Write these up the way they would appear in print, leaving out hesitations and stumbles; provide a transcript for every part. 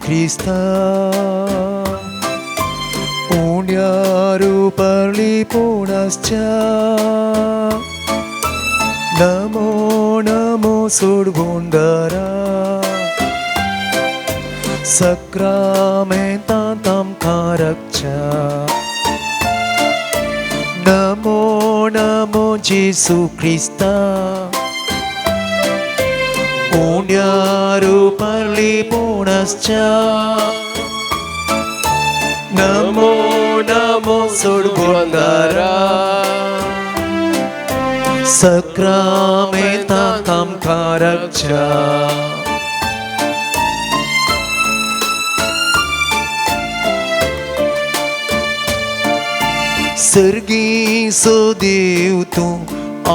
क्रिस्ता उण्यार उपारलीपणाच्या नमो नमो सोडगोंडारा सक्रामेंतांत आमकां राखच्या नमो नमो जेजू क्रिस्ता उण्यार उपारलीपणाच्या नमो नमो सोडगोंडारा सक्रामेंतांत आमकां राखच्या. सर्गीचो देव तूं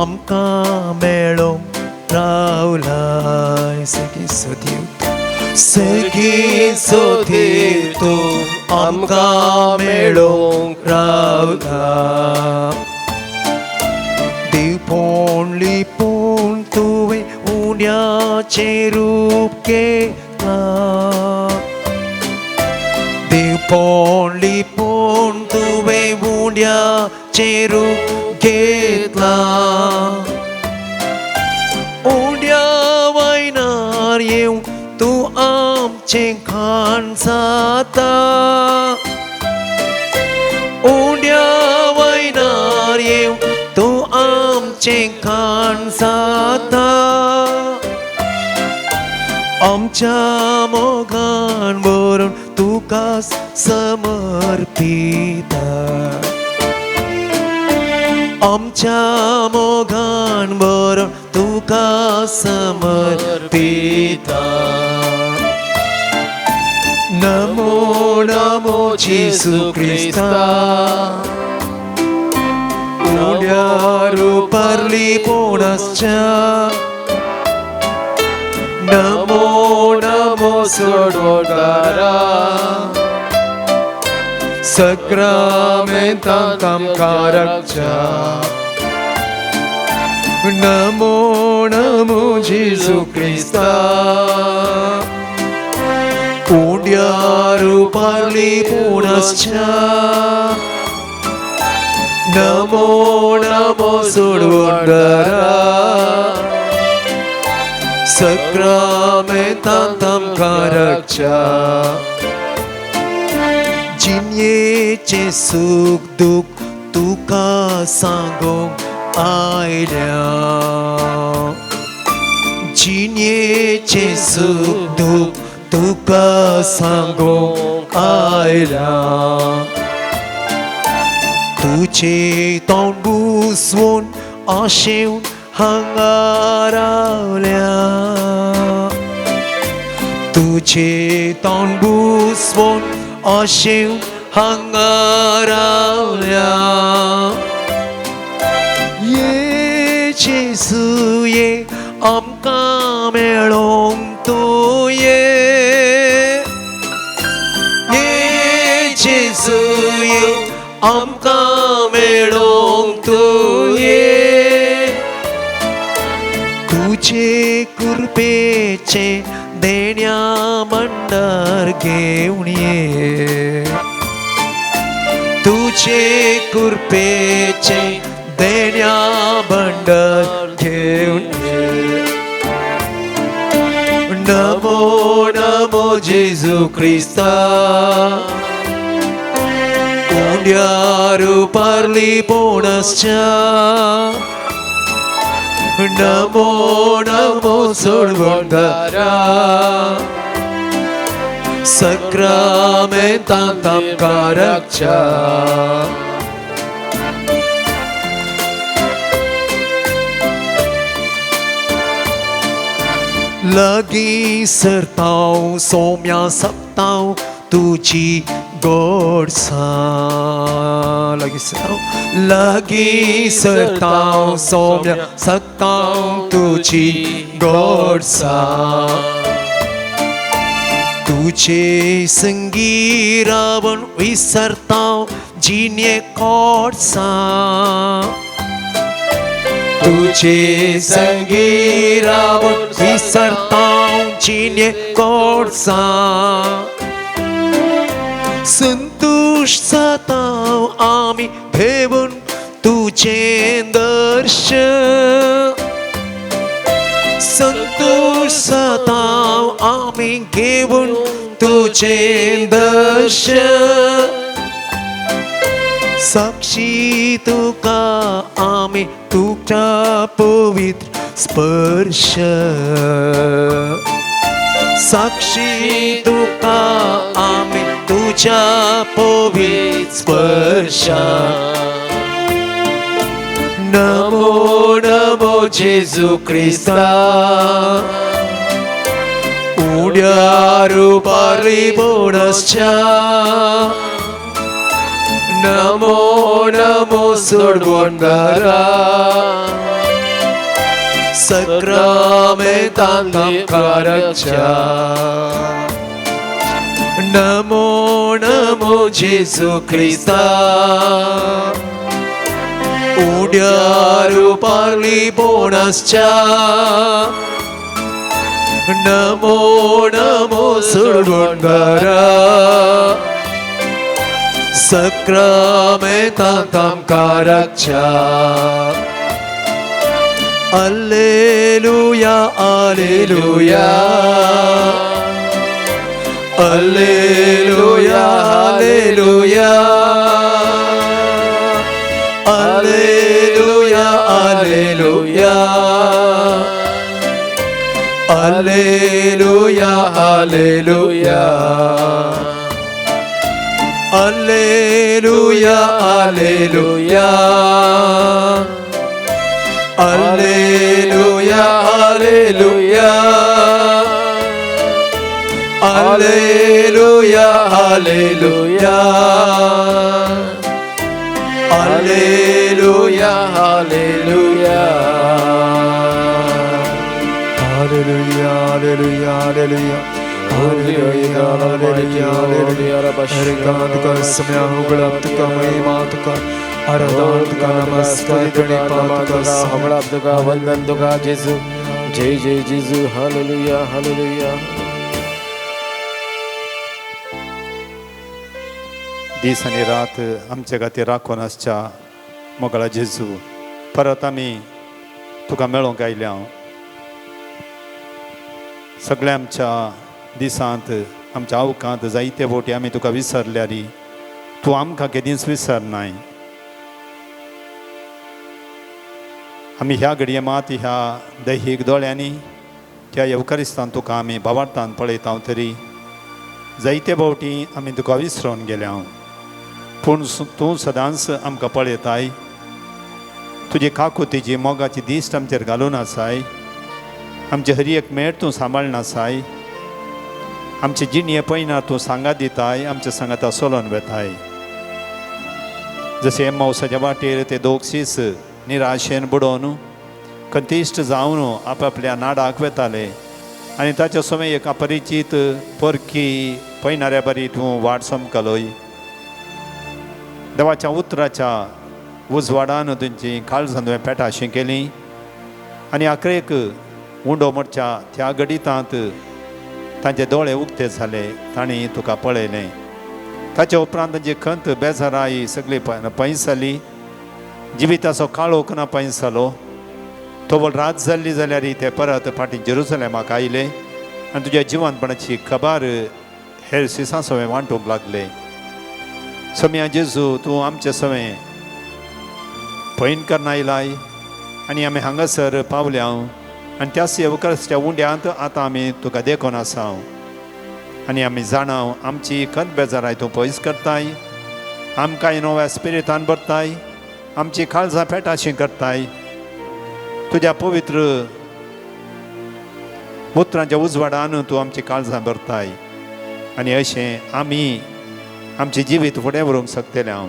आमकां मेळोंक रावलाय. सर्गीचो देव तूं, सर्गीचो देव तूं आमकां मेळोंक रावला. देवपण लिपून तुवें उण्याचें रूप घेतलां. देवपण लिपून तुवें उण्याचें रूप घेतलां. उण्या वयनार येवन तूं आमचें खाण जाता. उण्या वयनार येवन तूं आमचें खाण जाता. आमच्या मोगान भरून तुका समर्पिता. आमच्या मोगान भरून तुका समर्पिता. नमो नमो जेजू क्रिस्ता उण्यार उपारलीपणाच्या नमो नमो सोडवणारा सक्रामेंतांत आमकां राखच्या नमो नमो जेजू क्रिस्ता उण्यार उपारलीपणाच्या नमो नमो सोडवणारा सक्रामेंतांत आमकां राखच्या. जिणेचें सूख दूख तुका सांगूंक आयल्या. जिणेचें सूख दूख तुका सांगूंक आयल्या. तुजें तोंड बुसवून आशेवन हांगा रावल्या. तुजें तोंड बुसवून आशेवन हांगा रावल्या. ये जेजू ये आमकां मेळोंक तूं ये. ये जेजू ये आमकां मेळोंक तूं ये. तुजे कृपेचें देण्या भंडार घेवन ये. तुजे कृपेचें देण्या भंडार घेवन ये. नमो नमो जेजू क्रिस्ता उण्यार उपारलीपणाच्या नमो नमो सोडवणारा सक्रामेंतांत आमकां राखच्या. लागीं सरतांव सोम्या सप्तांव तुजी गोडसां. लागीं सरतांव, लागीं सरतांव सोम्या सक्तांव तुजी गोडसां. तुजे संगी रावण विसरतांव जिणे कोडसां. तुजे संगी रावण विसरतांव जिणे कोडसां. संतोष जाता आमी घेवन तुजें दर्शन. संतोष जाता आमी घेवन तुजें दर्शन. साक्षी तुका आमी तुज्या पवित्र स्पर्श. साक्षी तुका आमी तुज्या पवित्र स्पर्श. नमो नमो जेजू क्रिस्ता, उड्या रुपारी बोनसच्या. नमो नमो सोडवणदारा, सक्रामेंतांत आमकां रक्षा. नमो नमो जेजू क्रिस्ता, उड्या रुपारली बोनसच्या. नमो नमो सोडवणदारा, सक्रामेंतांत आमकां रक्षा. Alleluia, alleluia, alleluia, alleluia, alleluia, alleluia, alleluia, alleluia, alleluia, alleluia, alleluia, alleluia, alleluia, alleluia, alleluia, alleluia. Hallelujah, hallelujah, hallelujah, hallelujah, hallelujah, hallelujah. હરિકાંત સમયા ઉગળાપ્ત મહિમાતુકા આરાધના નમસ્કાર પ્रणिपात. હમણાં વંદન તુકા જેસુ. જય જય જેસુ. Hallelujah, hallelujah. दीस आनी रात आमचे खातीर राखून आसच्या मोगळा जेजू, परत आमी तुका मेळोंक आयल्या. हांव सगळ्या आमच्या दिसांत, आमच्या आवकांत जायते फावटी आमी तुका विसरल्यारी तूं आमकां केदींच विसरनाय. आमी ह्या घडये मात ह्या दैहीक दोळ्यांनी त्या येवकारिस्तान तुका आमी भावार्थान पळयता, तरी जायते फावटी आमी तुका विसरोन गेल्या. पूण तूं सदांच आमकां पळयताय. तुजी काकुतीची मोगाची दिश्ट आमचेर घालून आसाय. आमचे हर एक मेळ तूं सांबाळना आसाय. आमचे जिणये पयना तूं सांगात दिताय, आमच्या सांगाता सोलोन वेताय. जशें एम्मावसाच्या वाटेर ते दोग शीस निराशेन बुडोवन कंतिश्ट जावन आपआपल्या नाडाक वेताले आनी ताच्या समय एक अपरिचीत परकी पयणाऱ्या बरी तूं वाट समकलोय. देवाच्या उतराच्या उजवाडान तुमची काळजान तुवें पेटाशी केली आनी आखरेक उंडो मोडच्या त्या गडितांत तांचे दोळे उक्ते जाले, तांणी तुका पळयलें. ताच्या उपरांत तांची खंत बेजाराय सगळी पयस जाली. जिविताचो काळोख ना पयस जालो. तो रात जाल्ली जाल्यार ते परत फाटीं जेरुसलेमाक आयले आनी तुज्या जिवनपणाची खबर हेर सिसां सवें वांटूंक लागले. सम्या जेजू, तूं आमचे सवें पयण करना आयलाय आनी आमी हांगासर पावल्या आनी त्याच येवकारच्या उंड्यांत आतां आमी तुका देखून आसा आनी आमी जाणा आमची खंत बेजाराय तूं पयस करताय, आमकां नव्या स्पिरितान भरताय, आमची काळजां पेटाशी करताय. तुज्या पवित्र उतरांच्या उजवाडान तूं आमची काळजां भरताय आनी अशें आमी आमचें जिवीत फुडें व्हरूंक शकतले. हांव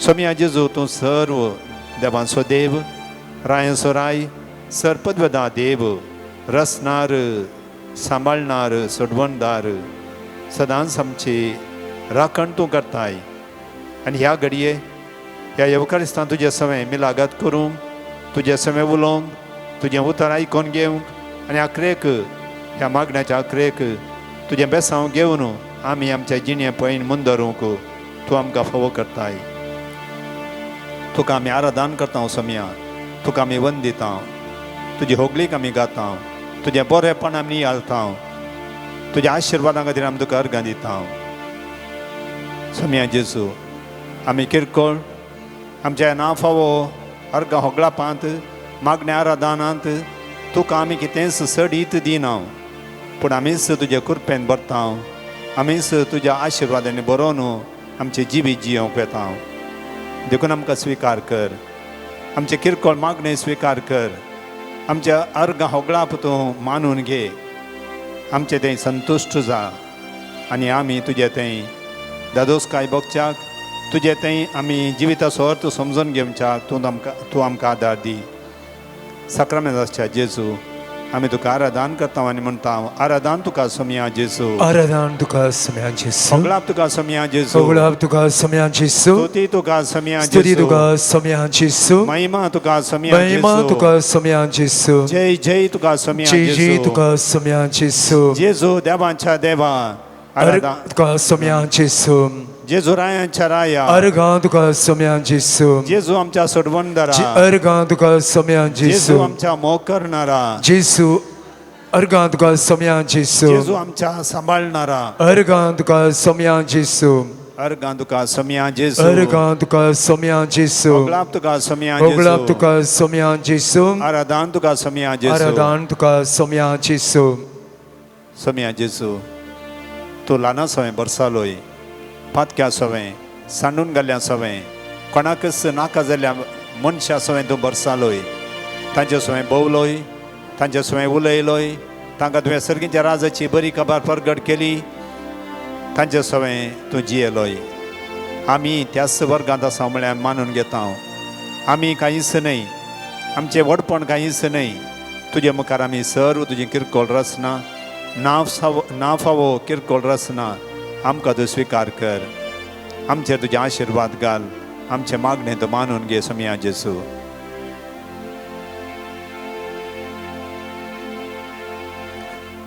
सोम्या जेजू, तूं सर्व देवांचो देव, रायांचो राय, सर्पद्वदा देव, रसनार, सांबाळणार, सोडवणदार, सदांच आमची राखण तूं करताय. आनी ह्या घडये ह्या येवकारिस्तान तुजे सवें मिलागत करूंक, तुजे सवें उलोवंक, तुजें उतर आयकोन घेवंक आनी आखरेक ह्या मागण्याच्या आखरेक तुजें बेसांव घेवन आमी आमच्या जिणे पयन मुंदरूंक तूं आमकां फावो करताय. तुका आमी आराधन करता सोम्या, तुका आमी वंदिता, तुजी होगलीक आमी गाता, तुजें बरेंपण आमी नियाळता, तुज्या आशिर्वादां खातीर आमी तुका अर्गां दिता. सोम्या जेजू, आमी किरकोळ आमच्या ना फावो अर्गां होगळापांत मागण्या आराधनांत तुका आमी कितेंच सडीत दिना, पूण आमीच तुजे कृपेन भरता, आमीच तुज्या आशिर्वादांनी बरोवन आमचें जिवीत जियोवंक वेता. देखून आमकां स्विकार कर, आमचे किरकोळ मागणें स्विकार कर, आमच्या अर्गां होगळाप तूं मानून घे, आमचें थंय संतुश्ट जा आनी आमी तुजे थंय दादोसकाय भोगच्याक, तुजे थंय आमी जिविताचो अर्थ समजून घेवच्याक तूं आमकां आदार दी. साक्रामेंताच्या जेजू, आमी तुका आराधन करता आनी म्हणटा, आराधन तुका सोम्या जेजू, आराधन तुका सोम्या जेजू, होगळाप तुका सोम्या जेजू, होगळाप तुका सोम्या जेजू, स्तुती तुका सोम्या स्तुती जेजू, तुका सोम्या जेजू, महिमा तुका सोम्या महिमा जेजू, तुका सोम्या जेजू, जय जय तुका सोम्या जय जय जेजू, तुका सोम्या जेजू, जेजू देवांच्या देवा, अर्गां तुका सोम्या जेजू, जेजू रायांच्या राया, अर्गां तुका सोम्या जेजू, जेजू आमच्या सोडवणदारा, अर्गां तुका सोम्या जेजू जेजू, आमच्या मोग करणारा, जेजू अर्गां तुका सोम्या जेजू, जेजू आमच्या सांबाळणारा, अर्गां तुका सोम्या जेजू, अर्गां तुका सोम्या जेजू, अर्गां तुका सोम्या जेजू, होगळाप तुका सोम्या होगळाप जेजू, तुका सोम्या जेजू, आराधन तुका सोम्या जेजू, आराधन तुका सोम्या जेजू. सोम्या जेजू, तूं ल्हाना सवें बरसालोय, पातक्या सवें सांडून घाल्ल्या सवें, कोणाकच नाका जाल्ल्या मनशा सवें तूं बरसालोय, तांचे सवें भोंवलोय, तांचे सवें उलयलोय, तांकां तुवें सर्गीच्या राजाची बरी खबर परगट केली, तांचे सवें तूं जियेलोय. आमी त्याच वर्गांत आसा म्हळ्यार मानून घेता. आमी कांयच न्हय, आमचें व्हडपण कांयच न्हय, तुजे मुखार आमी सर्व तुजी किरकोळ रचना, ना फावो किरकोळ रचना आमकां तूं स्विकार कर, आमचेर तुजे आशिर्वाद घाल, आमचें मागणें तूं मानून घे सोम्या जेजू.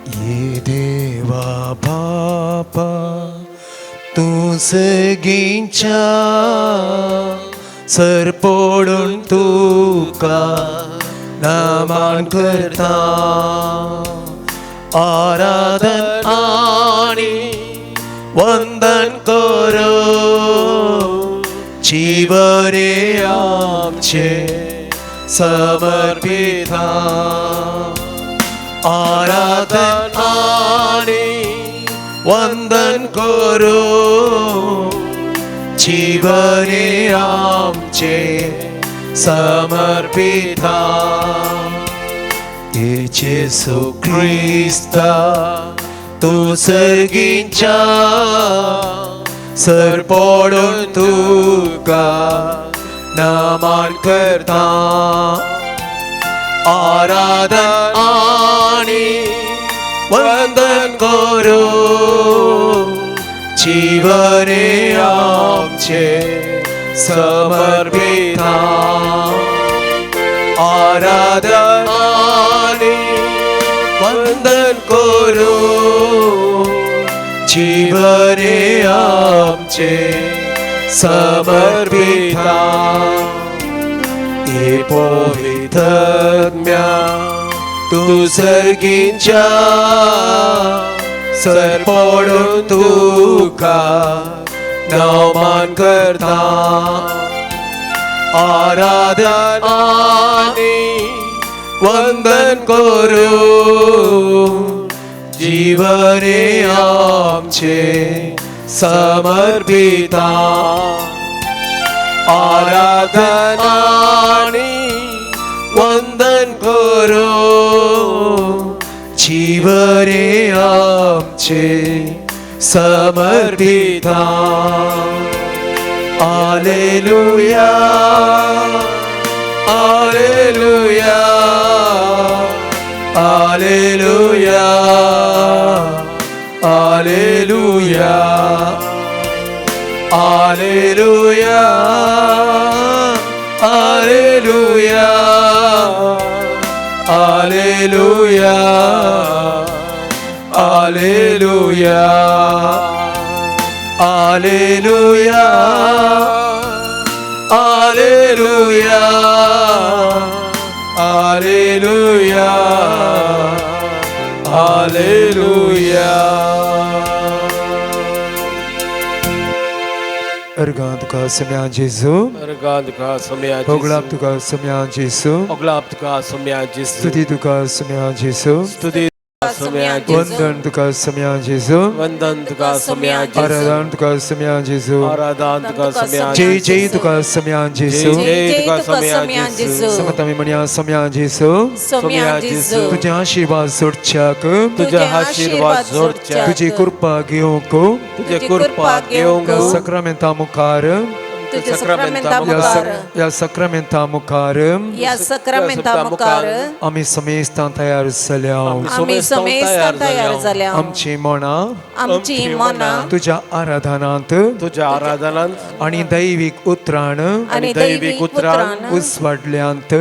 ये देवा बापा तूं सगींच्या सरपोडून तुका नमन करता, आराधन आनी वंदन करो, जीवने आमचे समर्पिता, आराधन आनी वंदन करो, जीवने आमचे समर्पिता. जेसू क्रिस्ता तूं सर्गींच्या सरपोडून तुका नमन करता, आराधन आनी वंदन करो, जीवने आमचे समर्पिता, आराधन आनी वंदन करो, जीवने आमचे समर्पिता. हे पवित्रत्म्या तूं सर्गींच्या सरपोडून तुका नमन करता, आराधन आनी वंदन करो, जीवने आमचे समर्पिता, आराधन आनी वंदन करो, जीवने आमचे समर्पिता. Alleluia, Alleluia, Alleluia, Alleluia, Alleluia, Alleluia, Alleluia, Alleluia. Hallelujah, hallelujah, hallelujah, hallelujah. अर्गां तुका सम्या जेजू, अर्गां तुका सम्या जेजू, होगळाप तुका सम्या जेजू, होगळाप तुका सम्या जेजू, स्तुती तुका सम्या जेजू, स्तुती सम्या जेजू, वंदन तुका सम्या जेजू, वंदन तुका सम्या जेजू, आराधन तुका सम्या जेजू, आराधन तुका सम्या, जय जय तुका सम्या जेजू, जय जय तुका सम्या जेजू, समत आमी म्हणया सम्या जेजू, सम्या जेजू, तुझे आशीर्वाद सोडच्याक, तुझे आशीर्वाद जोडच्याक, तुजी कृपा घेवंक, तुझे कृपा घेवंक, सक्रामेंता मुखार, तुझ्या सक्रामेंता मुखार, ह्या सक्रामेंता मुखार, ह्या सक्रामेंता मुखार आमी समेस्तां तयार जाल्या, आमी समेस्तां तयार जाल्या, आमची मनां, आमची मनां तुज्या आराधनांत, तुझ्या आराधनांत, आनी दैवीक उतरान, आनी दैवीक उतरान, उसवाडल्यांत,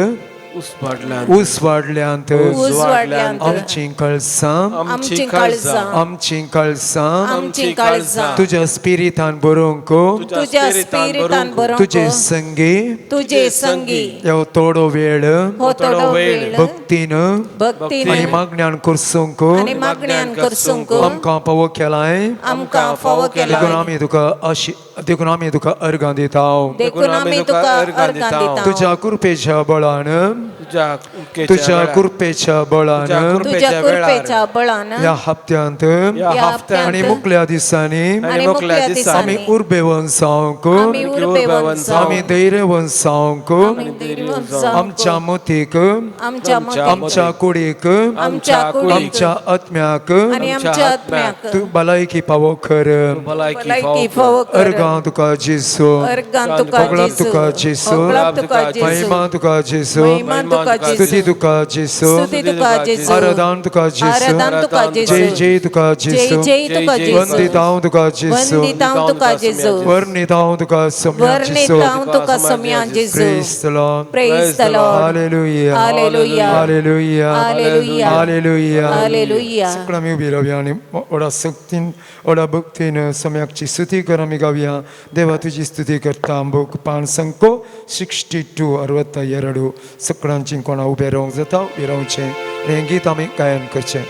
उसवाडल्यांत, उसवाडल्यांत, उजवाडल्यांत, आमचीं कळसां, आमचीं काळजां, आमचीं कळसां, आमचीं काळजां, तुज्या स्पिरितान बरोवंक, तुज्या स्पिरितान बरोवंक, तुजे संगी, तुजे संगी, ह्यो थोडो वेळ, हो थोडो वेळ, भक्तीन भक्तीन आनी मागण्यान करसूंक, आनी मागण्यान करसूंक, आमकां पावो केलाय, आमकां फावो देखून केला, आमी तुका अशी, देखून आमी तुका अर्गां दिता, देखून आमी तुका अर्गां दिता, तुज्या कृपेच्या बळान, तुज्या कृपेच्या बळान, तुज्या कृपेच्या बळान, ह्या हप्त्यांत ह्या हप्त्यांत आनी मुकल्या दिसांनी आनी मुकल्या दिसांनी आमी उर्बेवन जावंक, आमी उर्बेवन जावंक, आमी धैर्यवन जावंक, आमी धैर्यवंत जावंक, आमच्या मतीक, आमच्या मतीक, आमच्या कुडीक, आमच्या कुडीक, आमच्या आत्म्याक आनी आमच्या आत्म्याक तूं भलायकी पावो कर, भलायकी फावो कर, अर्गां तुका जेजू, अर्गां तुका होगळाप जेजू, तुका जेजू, होगळाप तुका जेजू, महिमा तुका जेजू, महिमा तुका जेजू, स्तुती तुका जेजू, स्तुती तुका जेजू, आराधन तुका जेजू, आराधन तुका जेजू, जय जय तुका जय जेजू, जय तुका जेजू, वंदितांव तुका जेजू, वंदितांव तुका जेजू, वर्णितांव तुका सम्या जेजू. वर्णितांव तुका सम्या जेजू. Praise the Lord. Praise the Lord. Hallelujah. Hallelujah. Hallelujah. Hallelujah. Hallelujah. Hallelujah. सगळं आमी उबी रावया आनी व्हडा सक्तीन व्हडा भक्तीन सम्याकची स्तुती कर आमी गावया. देवा तुजी स्तुती करता. बुक पान संको 62 62 सगळ्यांची कोणा उबें रावंक जाता उबें रावचें आनी हें गीत आमी गायन करचें.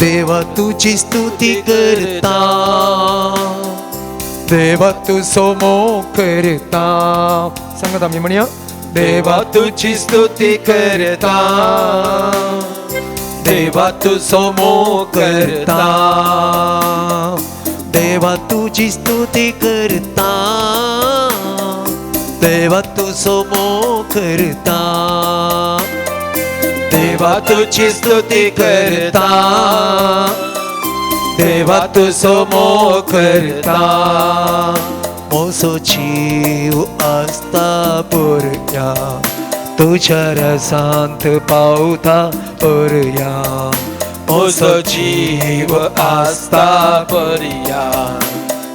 देवा तुजी स्तुती करता, देवा तुजो मोग करता. सांगात आमी म्हणया, देवा तुजी स्तुती करता, देवा तुजो मोग करता, देवा तुजी स्तुती करता, देवा तुजो मोग करता, देवा तुजी स्तुती करता, देवा तुजो मोग करता. मोसो जीव आसता पुरया, तुज्या रसांत पावता पुरया, मोसो जीव आसता परया,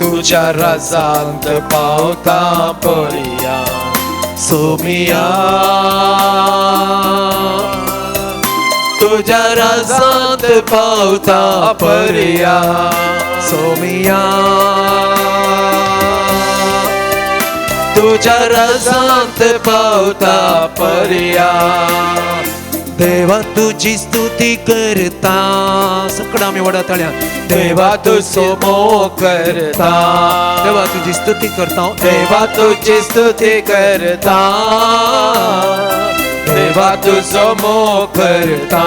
तुझ्या रसांत पावता परया, सोमिया तुझ्या रसांत पावता परया, सोमिया तुझ्या रसांत पावता परया. देवा तुजी स्तुती करता. सगळं आमी व्हडा ताळ्यान, देवा तुजो मोग करता, देवा तुजी स्तुती करता, देवा तुजी स्तुती करता, देवा तुजो मोग करता.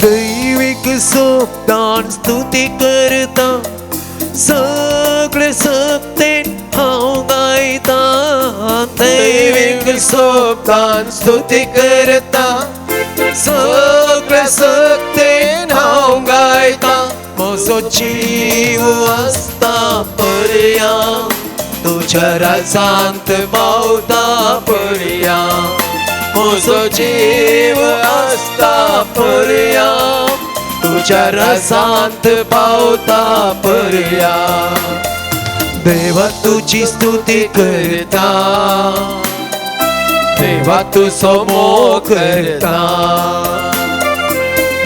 दैवीक सोबदान स्तुती करता, सगळे सक्तेन हांव गायता, दैवीक सोबदान स्तुती करता, सगळे सक्तेन हांव गायता, म्हजो जीव आसता परया, तुज्या राजांत पावता परया, म्हजो जीव आसता परया, तुज्या रसांत पावता पर्या. देवा तुजी स्तुती करता, देवा तुजो मोग करता,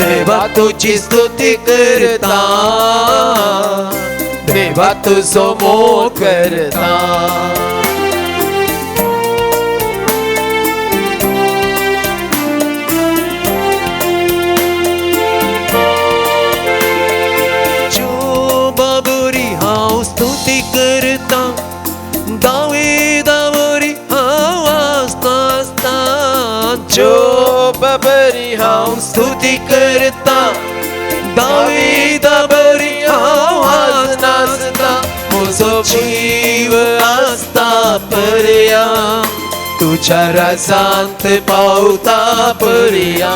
देवा तुजी स्तुती करता, देवा तुजो मोग करता. जोबा बरी हांव स्तुती करता, दाविदा बरी हांव आसता आसता. जोबा बरी हांव स्तुती करता, दाविदा बरी हांव आसता आसता. म्हजो जीव आसता पर्या, तुज्या रसांत पावता पर्या.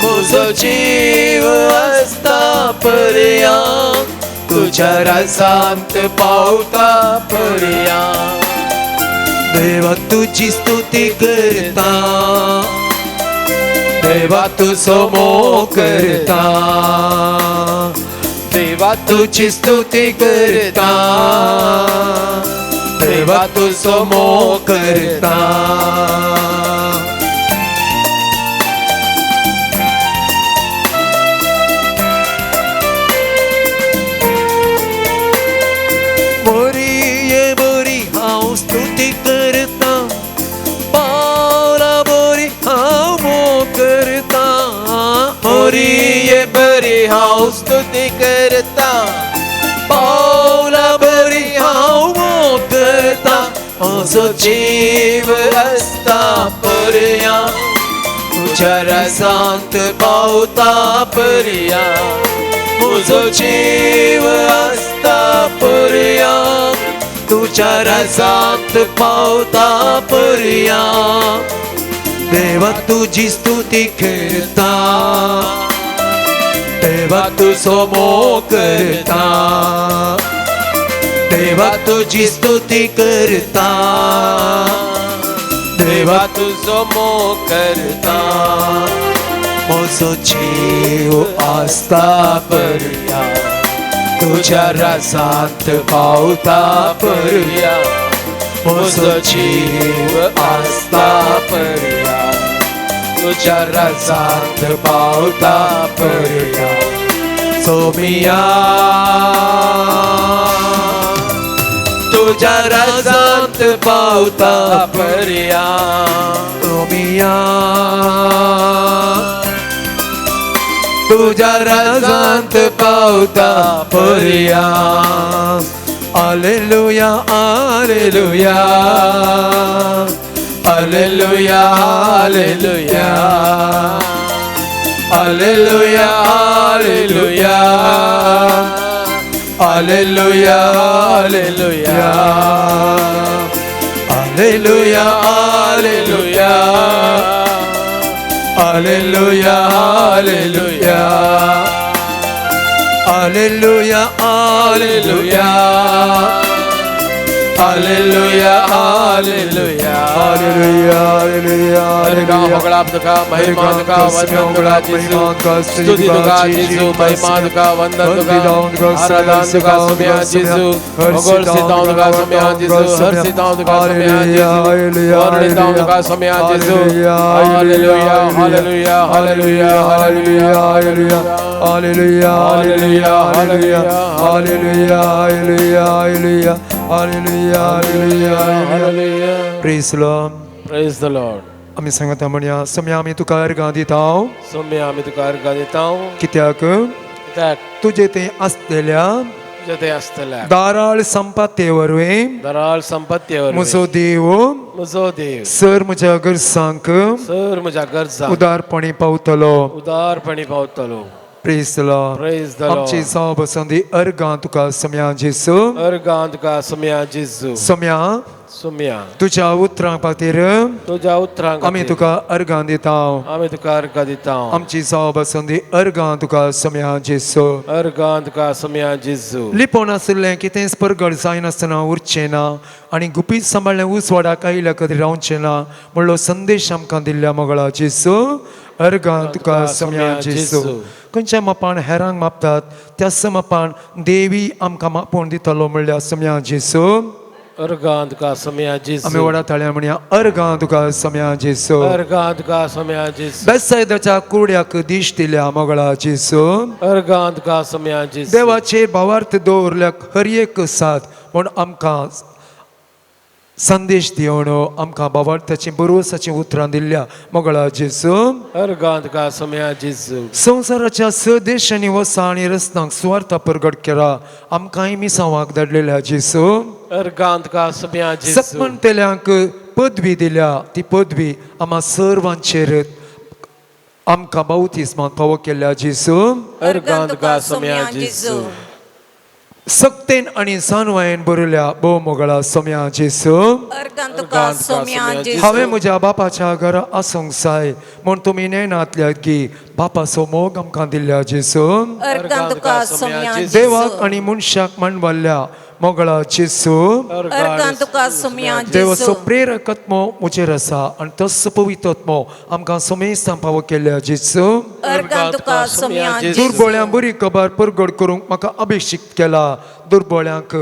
म्हजो जीव आसता पर्या, तुज्या रसांत पावता पर्या. देवा तुजी स्तुती करता, देवा तुजो मोग करता, देवा तुजी स्तुती करता, देवा तुजो मोग करता. बोरी बोरी हांव स्तुती करता, पावला बोरी हांव मोग करता. मोरी बरी हांव स्तुती करता, पावला बरी हांव मोग करता. म्हजो जीव आसता पर्या, तुज्या रसांत पावता पर्या. म्हजो जीव आसता पर्या, तुज्या रसांत पावता पर्या. देवा तुजी स्तुती करता, देवा तुजो मोग करता, देवा तुजी स्तुती करता, देवा तुजो मोग करता. म्हजो जीव आसता पर्या, तुज्या रसांत पावता पर्या. म्हजो जीव आसता पर्या, तुज्या रसांत पावता पर्या. सोमिया तुज्या रसांत पावता पर्या. सोमिया तुज्या रसांत पावता पर्या. Alleluia, alleluia, alleluia, alleluia, alleluia, alleluia, alleluia, alleluia, alleluia, alleluia, alleluia, alleluia, alleluia, alleluia, alleluia, alleluia, alleluia, alleluia. होगळाप तुका, महिमा तुका, वंदन तुका जेजू, स्तुती तुका जेजू, महिमा तुका, वंदन तुका, आराधन तुका सोम्या जेजू, होगळ सिताव तुका सोम्या जेजू, हर सिताव तुका सोम्या जेजू, वर्णिताव तुका सोम्या जेजू. Hallelujah, hallelujah, hallelujah, hallelujah, hallelujah, hallelujah, hallelujah, hallelujah, hallelujah, hallelujah, hallelujah, hallelujah. Praise the Lord. Praise the Lord. आमी सांगता म्हणया, सोम्या आमी तुका अर्गां दिता. सोम्या आमी तुका अर्गां दिता. कित्याक? कित्याक? तुजे थंय आसतल्या, तुजे थंय आसतल्या दाराळ संपत्ते वरवीं, दाराळ संपत्ते वरवीं म्हजो देव, म्हजो देव सर म्हज्या गरजांक, सर म्हज्या गरजांक उदारपणी पावतलो, उदारपणी पावतलो. Praise the Lord. Praise the Lord. आमची जाव बसंदी अर्गां तुका सोम्या जेजू, अर्गां तुका सोम्या जेजू. सोम्या, सोम्या तुज्या उतरां खातीर, तुज्या उतरां आमी तुका अर्गां दिता, आमी तुका अर्गां दिता. आमची जाव बसंदी अर्गां तुका सोम्या जेजू, अर्गां तुका सोम्या जेजू. लिपोवन आशिल्लें कितेंच परगट जायनासतना उरचें ना आनी गुपीत सांबाळ्ळें उजवाडाक आयिल्ल्या खातीर रावचें ना म्हणलो संदेश आमकां दिल्ल्या मोगळा जेजू. अर्गां तुका सोम्या जेजू. खंयच्या मापान हेरांक मापतात त्याच मापान देवी आमकां मापोवन दितलो म्हणल्यार सोम्या जेजू. अर्गां तुका सोम्या जेजू. आमी व्हडा ताळ्या म्हणया अर्गां तुका सोम्या जेजू. अर्गां तुका सोम्या जेजू. बेसायदाच्या कुरड्याक दिश दिल्या मोगळा जेजू. अर्गां तुका सोम्या जेजू. देवाचेर भावार्थ दवरल्याक हर एक साथ म्हूण आमकां संदेश दिवन आमकां भावार्थाची बरोवसाची उतरां दिल्ल्या मोगळा जेजू. अर्गां तुका सोम्या जेजू. संवसाराच्या स देशांनी वसा आनी रस्त्यांक सुवार्थ परगट केला आमकांय मिसांवाक धाडलेल्या जेजू. अर्गां तुका सोम्या जेजू. सत्मनतेल्यांक पदवी दिल्या ती पदवी आमा सर्वांचेर आमकां बावतिस्मांत फावो केल्ल्या जेजू. अर्गां तुका सोम्या जेजू. सक्तेन आनी सानवायेन बरयल्या भोव मोगळा सोम्या जेजू. अर्गां तुका सोम्या जेजू. हांवें म्हज्या बापाच्या घरा आसूंक जाय म्हूण तुमी नेणांतल्या की बापाचो मोग आमकां दिल्ल्या जेजू. अर्गां तुका सोम्या जेजू. देवाक आनी मनशाक मांडवल्ल्या मोगळा जेजू. अर्गां तुका सोम्या जेजू. देवाचो प्रेरक आत्मो म्हजेर आसा आनी तस पवित्र आत्मो आमकां सोमेस्तां फावो केल्ल्या जेजू. अर्गां तुका सोम्या जेजू. दुर्बळ्यां बरी खबर परगट करूंक म्हाका अभिषिक्त केला दुर्बळ्यांक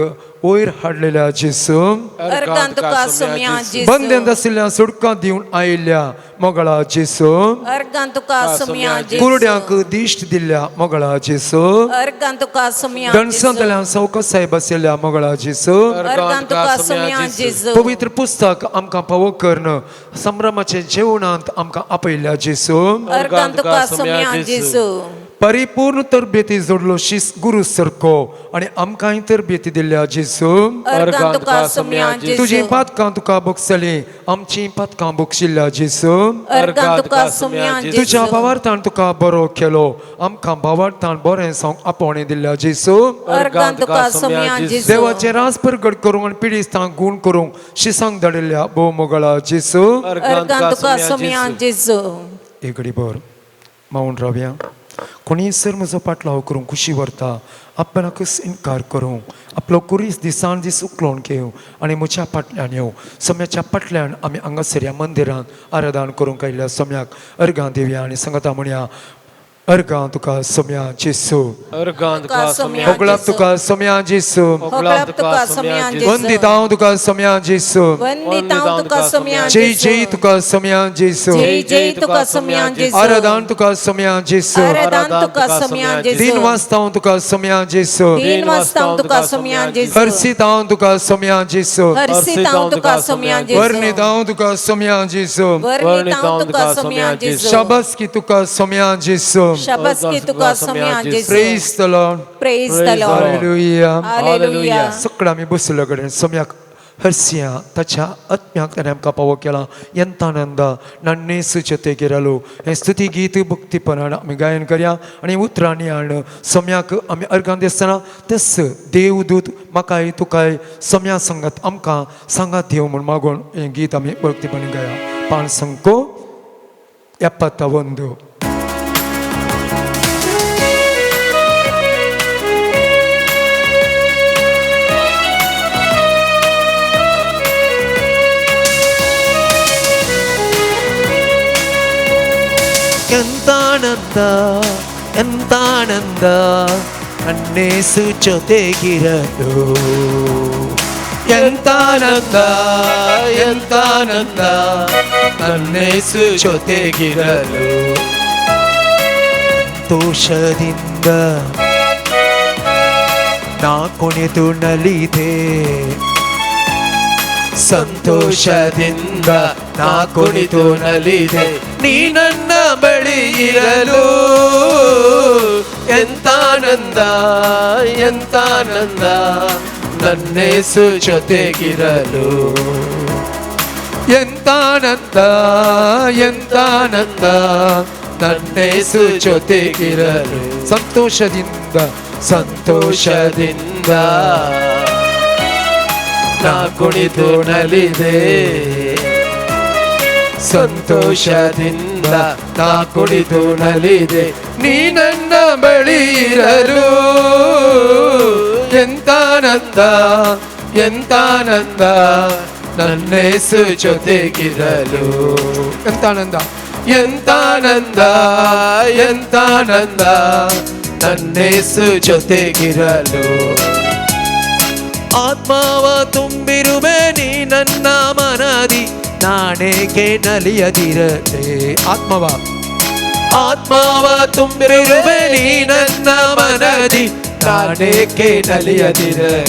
वयर हाडलेल्या जेजू. अर्गां तुका सोम्या जेजू. बंदेंत आशिल्ल्या सुटका दिवन आयिल्ल्या मोगळा जेजू. अर्गां तुका सोम्या जेजू. कुरड्यांक दिश्ट दिल्ल्या मोगळा जेजू. अर्गां तुका सोम्या जेजू. दणसांतल्यान सवकासाय बसयल्ल्या मोगळा जेजू. अर्गां तुका सोम्या जेजू. पवित्र पुस्तक आमकां फावो करून संभ्रमाचे जेवणांत आमकां आपयल्ल्या जेजू. अर्गां तुका सोम्या जेजू. परिपूर्ण तरबेती जोडलो शिस गुरू सारको आनी आमकांय तरबेती दिल्ल्या जेजू. अर्गां तुका सोम्या जेजू. तुजीं पातकां तुका भोगसलीं आमचीं पातकां भोगशिल्ल्या जेजू. अर्गां तुका सोम्या जेजू. तुज्या भावार्थान तुका बरो केलो आमकां भावार्थान बरें सांग आपोवणें दिल्ल्या जेजू. अर्गां तुका सोम्या जेजू. देवाचें रास परगट करूंक आनी पिडिस्तांक गूण करूंक शिसांक धाडिल्ल्या भोव मोगळा जेजू. अर्गां तुका सोम्या जेजू. एक घडी भर मावन रावया. कोणीय सर म्हजो पाटलाव करूंक खुशी व्हरता आपणाकच इनकार करूंक आपलो कुरीस दिसान दीस उखलोवन घेवं आनी म्हज्या फाटल्यान येवं. सोम्याच्या फाटल्यान आमी हांगासर ह्या मंदिरांत आराधन करूंक आयिल्ल्या सोम्याक अर्गां दिवया आनी सांगता म्हणया अर्गां तुका सोम्या जेजू. अर्गां तुका सोम्या. होगळाप तुका सोम्या जेजू. होगळाप तुका सोम्या जेजू. वंदितांव तुका सोम्या जेजू. वंदितांव तुका सोम्या जेजू. जय जय तुका सोम्या जेजू. जय जय तुका सोम्या जेजू. आराधन तुका सोम्या जेजू. आराधन तुका सोम्या जेजू. दिन वाजतांव तुका सोम्या जेजू. दिन वाजतांव तुका सोम्या जेजू. हर्षितांव तुका सोम्या जेजू. हर्षितांव तुका सोम्या जेजू. वर्णितांव तुका सोम्या जेजू. वर्णितांव तुका सोम्या जेजू. शाबासकी तुका सोम्या जेजू. शाबासकी तुका सोम्या जेजू. Praise the Lord. Praise the Lord. Hallelujah. Hallelujah. सगळं आमी बसले कडेन सोम्याक हरसिया ताच्या आत्म्याक ताणें आमकां पावो केला यंतानंद नान्नेसू जतेगिरलो हें स्तुती गीत भक्तीपणान आमी गायन करया आनी उतरांनी हाडून सोम्याक आमी अर्गां दिसतना तेच देवदूत म्हाकाय तुकाय सोम्या संगत आमकां सांगात देव म्हूण मागून हें गीत आमी भक्तीपणान गाया. पांच संको 71. ಎಂತಾನಂದ ಎಂತಾನಂದ ನನ್ನೇಸು ಜೊತೆಗಿರಲು. ಎಂತಾನಂದ ಎಂತಾನಂದ ನನ್ನೇಸು ಜೊತೆಗಿರಲು. ಸಂತೋಷದಿಂದ ನಾ ಕುಣಿದು ನಲಿದೆ. ಸಂತೋಷದಿಂದ ನಾ ಕುಣಿದು ನಲಿದೆ. ನೀ ನನ್ನ ಬಳಿ ಇರಲು ಎಂತಾನಂದ ಎಂತಾನಂದ ನನ್ನೇಸು ಜೊತೆಗಿರಲು. ಎಂತಾನಂದ ಎಂತಾನಂದ ನನ್ನೇಸು ಜೊತೆಗಿರಲು. ಸಂತೋಷದಿಂದ ಸಂತೋಷದಿಂದ ನಾ ಕುಣಿದು ನಲಿದೆ. ಸಂತೋಷದಿಂದ ನಾ ಕುಣಿದು ನಲಿದೆ. ನೀ ನನ್ನ ಬಳಿ ಇರಲು ಎಂತಾನಂದ ಎಂತಾನಂದ ನನ್ನೇಸು ಜೊತೆಗಿರಲು. ಎಂತಾನಂದ ಎಂತಾನಂದ ಎಂತಾನಂದ ನನ್ನೇಸು ಜೊತೆಗಿರಲು. ಆತ್ಮಾವ ತುಂಬಿರುವೆ ನೀ ನನ್ನ ಮನದಿ, ನಾನೇಕೆ ನಲಿಯದಿರಲೇ. ಆತ್ಮವ ಆತ್ಮಾವ ತುಂಬಿರುವೆ ನೀ ನನ್ನ ಮನದಿ, ನಾನೇಕೆ ನಲಿಯದಿರಲೇ.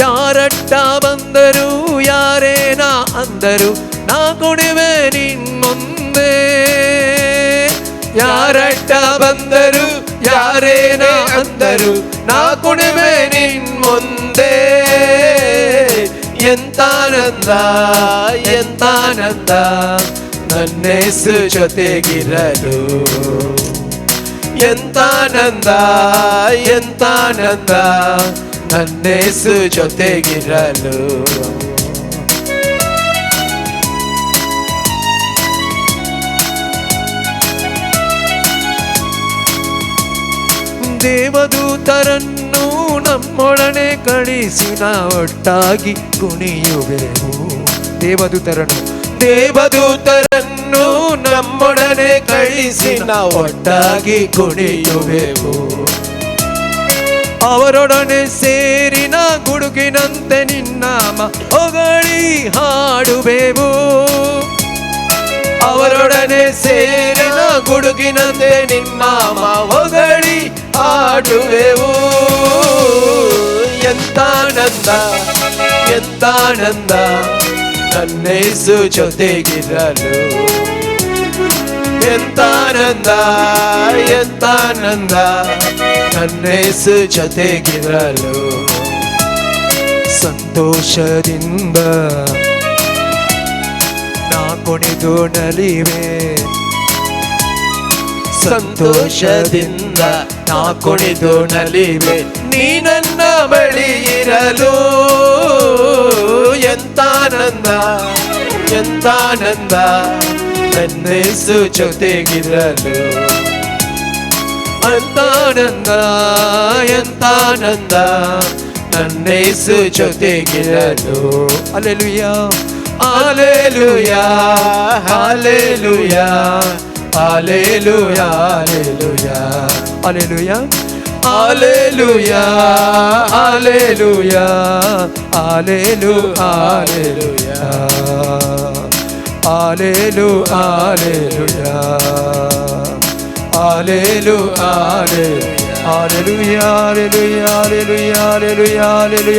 ಯಾರಟ್ಟ ಬಂದರು ಯಾರೇನ ಅಂದರು, ನಾ ಕುಣಿವೆ ನಿನ್ಮುಂದೆ. ಯಾರಟ್ಟ ಬಂದರು ಯಾರೇನ ಅಂದರು, ನಾ ಕುಣಿವೆ ನಿನ್ಮುಂದೆ. ಎಂತಾನಂದ ಎಂತಾನಂದ ನನ್ನೇಸು ಜೊತೆಗಿರಲು. ಎಂತಾನಂದ ಎಂತಾನಂದ ನನ್ನೇಸು ಜೊತೆಗಿರಲು. ದೇವದೂತರನ್ನು ನಮ್ಮೊಡನೆ ಕಳಿಸಿ ಒಟ್ಟಾಗಿ ಕುಣಿಯುವೆವು. ದೇವದೂತರನ್ನು ದೇವದೂತರನ್ನು ನಮ್ಮೊಡನೆ ಕಳಿಸಿ ಒಟ್ಟಾಗಿ ಕುಣಿಯುವೆವು. ಅವರೊಡನೆ ಸೇರಿನ ಗುಡುಗಿನಂತೆ ನಿನ್ನ ಹೊಗಳಿ ಹಾಡುವೆವು. ಅವರೊಡನೆ ಸೇರಿನ ಗುಡುಗಿನಂತೆ ನಿನ್ನ ಹೊಗಳಿ ಹಾಡುವೆವು. ಎಂತಾನಂದ ಎಂತಾನಂದ ನನ್ನೇಸು ಜೊತೆಗಿರಲು. ಎಂತಾನಂದ ಎಂತಾನಂದ ನನ್ನೇಸು ಜೊತೆಗಿರಲು. ಸಂತೋಷದಿಂದ ನಾ ಕುಣಿದು ನಲಿವೆ, ಸಂತೋಷದಿಂದ ನಾ ಕುಣಿದು ನಲಿವೆ, ನೀ ನನ್ನ ಬಳಿ ಇರಲು. ಎಂತಾನಂದ ಎಂತಾನಂದ ನನ್ನೇಸು ಜೊತೆಗಿರಲು. ಎಂತಾನಂದ ಎಂತಾನಂದ ನನ್ನೇಸು ಜೊತೆಗಿರಲು. Alleluia alleluia alleluia alleluia alleluia alleluia alleluia allelu alleluia allelu alleluia allelu alleluia alleluia alleluia alleluia alleluia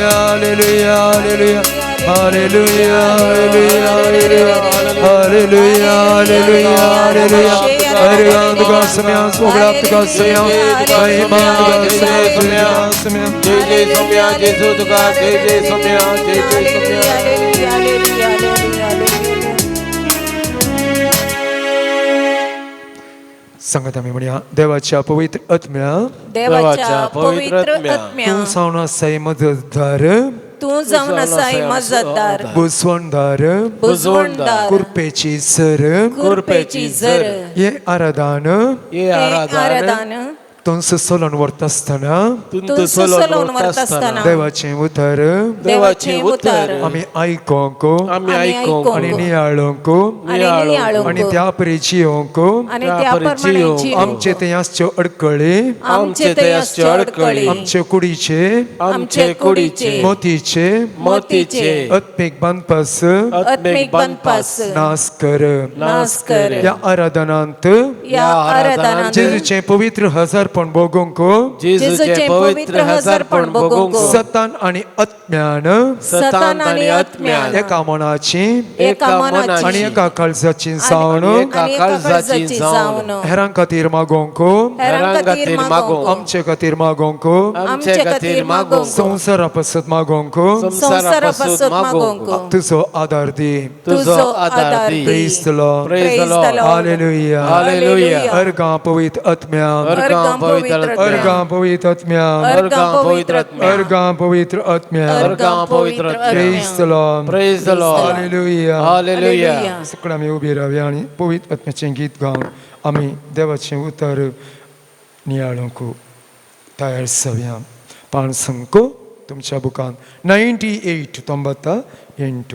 alleluia alleluia alleluia alleluia alleluia alleluia alleluia. हरिगांत समय सोगड़ाप्त का समय महिमा का समय समय जय जय सोम्या जेसु तुका जय जय सोम्या जय जय सोम्या. सांगत आमी म्हणया, देवाच्या पवित्र आत्म्या, देवाच्या पवित्र आत्म्या, तूं जावन आसाय मदतदार, तूं जावन आसाय मजतदार, बुजवणदार, बुजवणदार, कुरपेची सर, कुरपेची जर, हे आराधन, हे आराधन तुमचो सोलोन व्हरता आसतना, तुमचो सोलोन व्हरता आसतना, देवाचें उतर, देवाचें उतर आमी आयकोंक, आमी आयकोंक, आनी नियाळोंक, आनी त्या परी जियोंक, आनी त्या प्रमाणे जियोंक, आमचे थंय आसच्यो अडकळी, आमचे थंय आसच्यो अडकळी, आमचे कुडीचे, आमचे कुडीचे, मोतीचे, मोतीचे, आत्मीक बांदपास, आत्मीक बांदपास नास कर, नास कर. ह्या आराधनांत, ह्या आराधनांत, जेजूचें पवित्र हजारपण भोगूंक, जेजूचें पवित्र हजारपण भोगूंक, सतान आनी आत्म्यान, सतान आनी आत्म्यान, एका मनाची, एका मनाची, आनी एका काळजाची जावन, एका काळजाची जावन, हेरां खातीर मागोंक, हेरां खातीर मागोंक, आमचे खातीर मागोंक, आमचे खातीर मागोंक, संवसारा पासत मागोंक, संवसारा पासत मागोंक, तुजो आदार दी, तुजो आदार दी. Praise the Lord. Praise the Lord. Hallelujah. Hallelujah. अर्गां पवित्र आत्म्या, अर्गां पवित्र आत्म्या, अर्गां पवित्र आत्म्या, अर्गां पवित्र आत्म्या, अर्गां पवित्र आत्म्या, अर्गां पवित्र आत्म्या. Praise the Lord. Praise the Lord. Hallelujah. Hallelujah. सगळीं आमी उबी रावया आनी पवित्र आत्म्याचें गीत गावन आमी देवाचें उतर नियाळूंक तयार जावया. पान संको तुमच्या बुकान 98 98.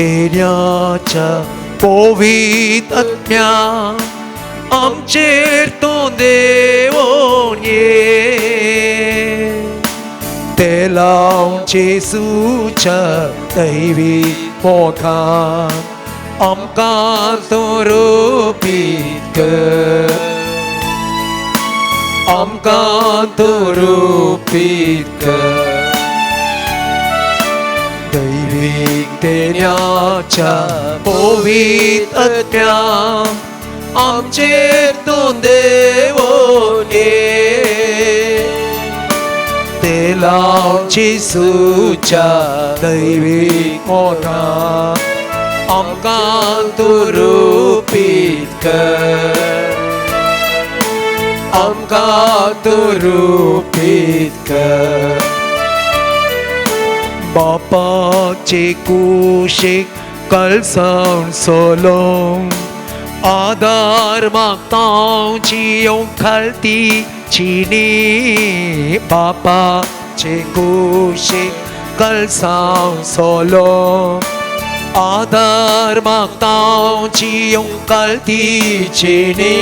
तेन्याच्या पवित्र आत्म्या आमचेर तूं देवोन ये ते लावन जेजूच्या दैवी मोगान आमकां तूं रुपीत कर आमकां तूं रुपीत कर दैवीक देण्याच्या पवित्र आत्म्या आमचेर तूं देवोन ये ते लावन जेजूच्या दैवीक मोगान आमकां तूं रुपीत कर आमकां तूं रुपीत कर बापाचे कुशीक कलसावन सोलोंग आदार मागता जियोंक खालती चिनी बापाचे कुशीक कलसावन सोलोंग आदार मागता जियोंक खालती चिनी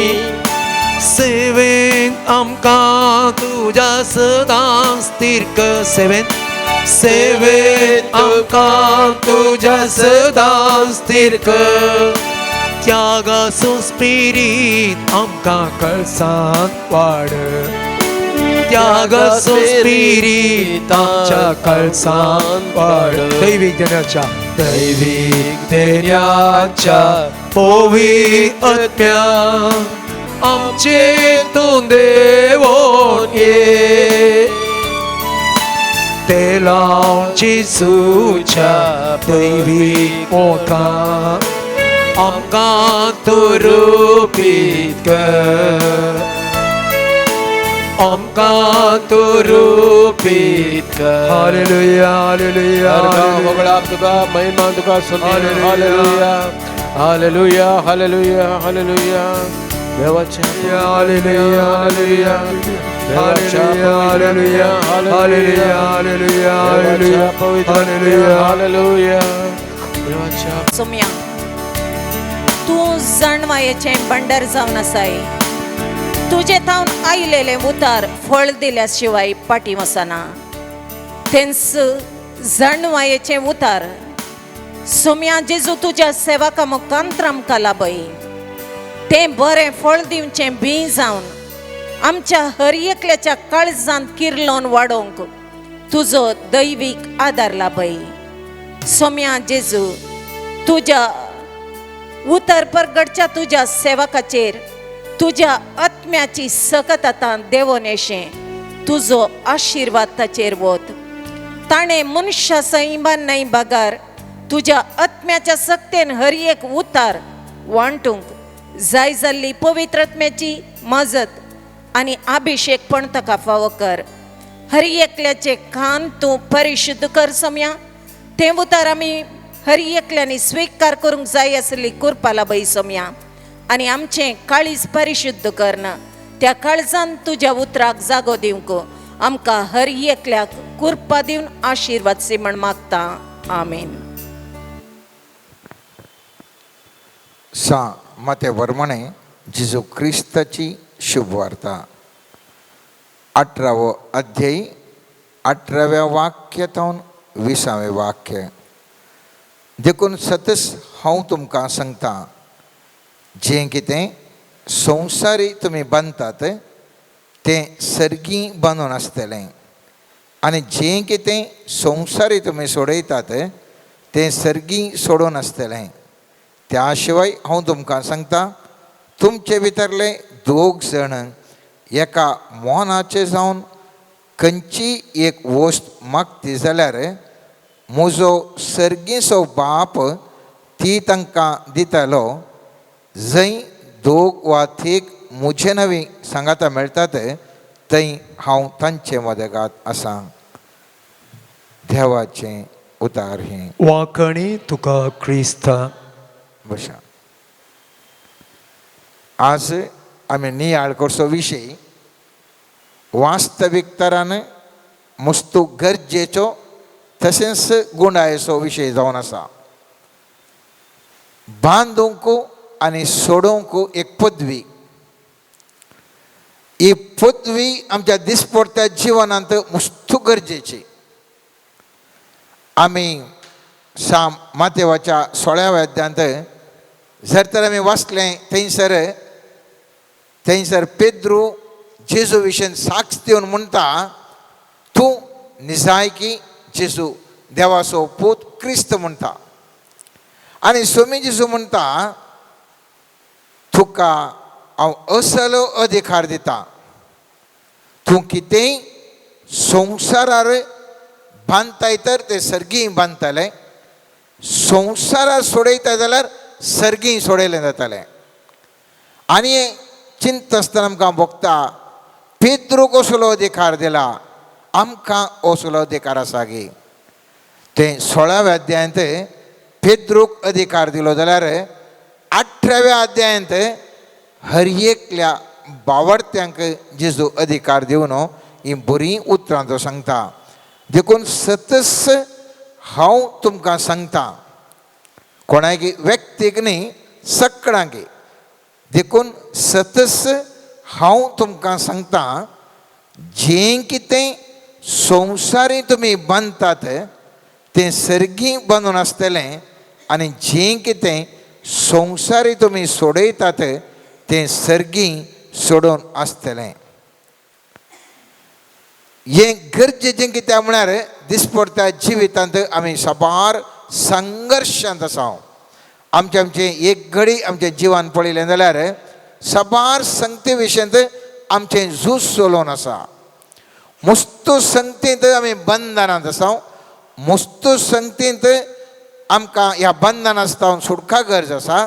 सेवेन आमकां तुज्या सदां स्थिर कर सेवेन सेवेन आमकां तुज्या सदां स्थिर कर त्यागा सुस्पिरीत आमकां कळसांत वाड त्यागा सुस्पिरीत आमच्या कळसांत वाड दैवीक देण्याच्या पवित्र आत्म्या आमचे तूं देवोन ये ते लावन जेजूच्या दैवीक मोगान आमकां तूं रुपीत कर आमकां तूं रुपीत कर. Hallelujah hallelujah. होगळाप तुका महिमा तुका हालेलुया हालेलुया हालेलुया हालेलुया. देवाच्या hallelujah hallelujah hallelujah hallelujah hallelujah hallelujah hallelujah hallelujah. देवाच्या सोम्या तूं जाणवायेचें भंडार जावन आसाय. तुजे थावन आयलेलें उतार फळ दिल्या शिवाय पाटी वचना. तेंच जाणवायेचें उतार सोम्या जेजू तुज्या सेवका मुखांत आमकां लाभय. तें बरें फळ दिवचें बीं जावन आमच्या हर एकल्याच्या काळजांत किर्लोन वाडोवंक तुजो दैवीक आदार लाभय. सोम्या जेजू तुज्या उतर परगडच्या तुज्या सेवकाचेर तुज्या आत्म्याची सकत आतां देवोन येशें तुजो आशिर्वाद ताचेर वत. ताणें मनशा सैमान न्हय बगर तुज्या आत्म्याच्या सक्तेन हर एक उतार वांटूंक जाय जाल्ली पवित्र आत्म्याची मजत आनी अभिशेक पण ताका फावो कर. हर एकल्याचे कान तूं परिशुद्ध कर सोम्या. तें उतार आमी हर एकल्यांनी स्विकार करूंक जाय आसली कृपा लाभय सोम्या. आनी आमचें काळीज परिशुद्ध करना त्या काळजान तुज्या उतराक जागो दिवंक आमकां हर एकल्याक कृपा दिवन आशिर्वाद सी म्हण मागता. आमेन. सा माते वर्मणे जेजू क्रिस्ताची शुभवार्ता 18वो अध्याय 18व्या वाक्य तावन 20वें वाक्य. देखून सतस हांव तुमकां सांगता जें कितें संवसारी तुमी बांदतात तें सर्गी बांदून आसतलें आनी जें कितें संवसारी तुमी सोडयतात तें सर्गी सोडून आसतलें. त्या शिवाय हांव तुमकां सांगता तुमचे भितरले दोग जाण एका मोनाचे जावन खंयची एक वस्त मागती जाल्यार म्हजो सर्गीचो बाप ती तांकां दितालो. जंय दोग वा थीक म्हजे नवी सांगाता मेळटात थंय हांव तांचे मदगात आसा. देवाचें उतार हें. वांकणी तुका क्रिस्ता. बशा आज आमी नियाळ करचो विशय वास्तविकतारान मस्तू गरजेचो तशेंच गुणायेचो विशय जावन आसा. बांदूंक आनी सोडोवंक एक पदवी. ही पदवी आमच्या दिसपडत्या जिवनांत मुस्तू गरजेची. आमी साम मातेवाच्या 16व्या अध्यायांत जर तर आमी वाचलें थंयसर थंयसर पेद्रू जेजू विशीं साक्ष दिवन म्हणटा, तूं निजायकी जेजू देवाचो पूत क्रिस्त म्हणटा. आनी सोमी जेजू म्हणटा, तुका हांव असलो अधिकार दिता, तूं कितेंय संवसारार बांदताय तर ते सर्गीय बांदताले, संवसारार सोडयता जाल्यार सर्गीय सोडयलें जातालें. आनी चिंतता आसतना आमकां भोगता पेद्रूक असलो अधिकार दिला, आमकां असलो अधिकार आसा गी. तें 16व्या अध्यायांत पेद्रूक अधिकार दिलो जाल्यार 18व्या अध्यायांत हर एकल्या बावडत्यांक जेजू अधिकार दिवन ही बरीं उतरां तो सांगता. देखून सतस हांव तुमकां सांगता, कोणाकी व्यक्तीक न्ही सगळ्यांक, देखून सतस हांव तुमकां सांगता, जें कितें संवसारी तुमी बांदतात तें सर्गी बांदून आसतलें आनी जें कितें संवसारी तुमी सोडयतात तें सर्गी सोडून आसतलें. हें गरजेचें कित्याक म्हळ्यार दिसपडत्या जिवितांत आमी साबार संघर्शांत आसा. आमचें आमचें एक घडी आमचें जिवन पळयलें जाल्यार साबार संगती विशयांत आमचें झूज चलोवन आसा. मुस्तू संगतींत आमी बंधनांत आसा, मुस्तू संगतींत आमकां ह्या बंधनां सावन सुटका गरज आसा.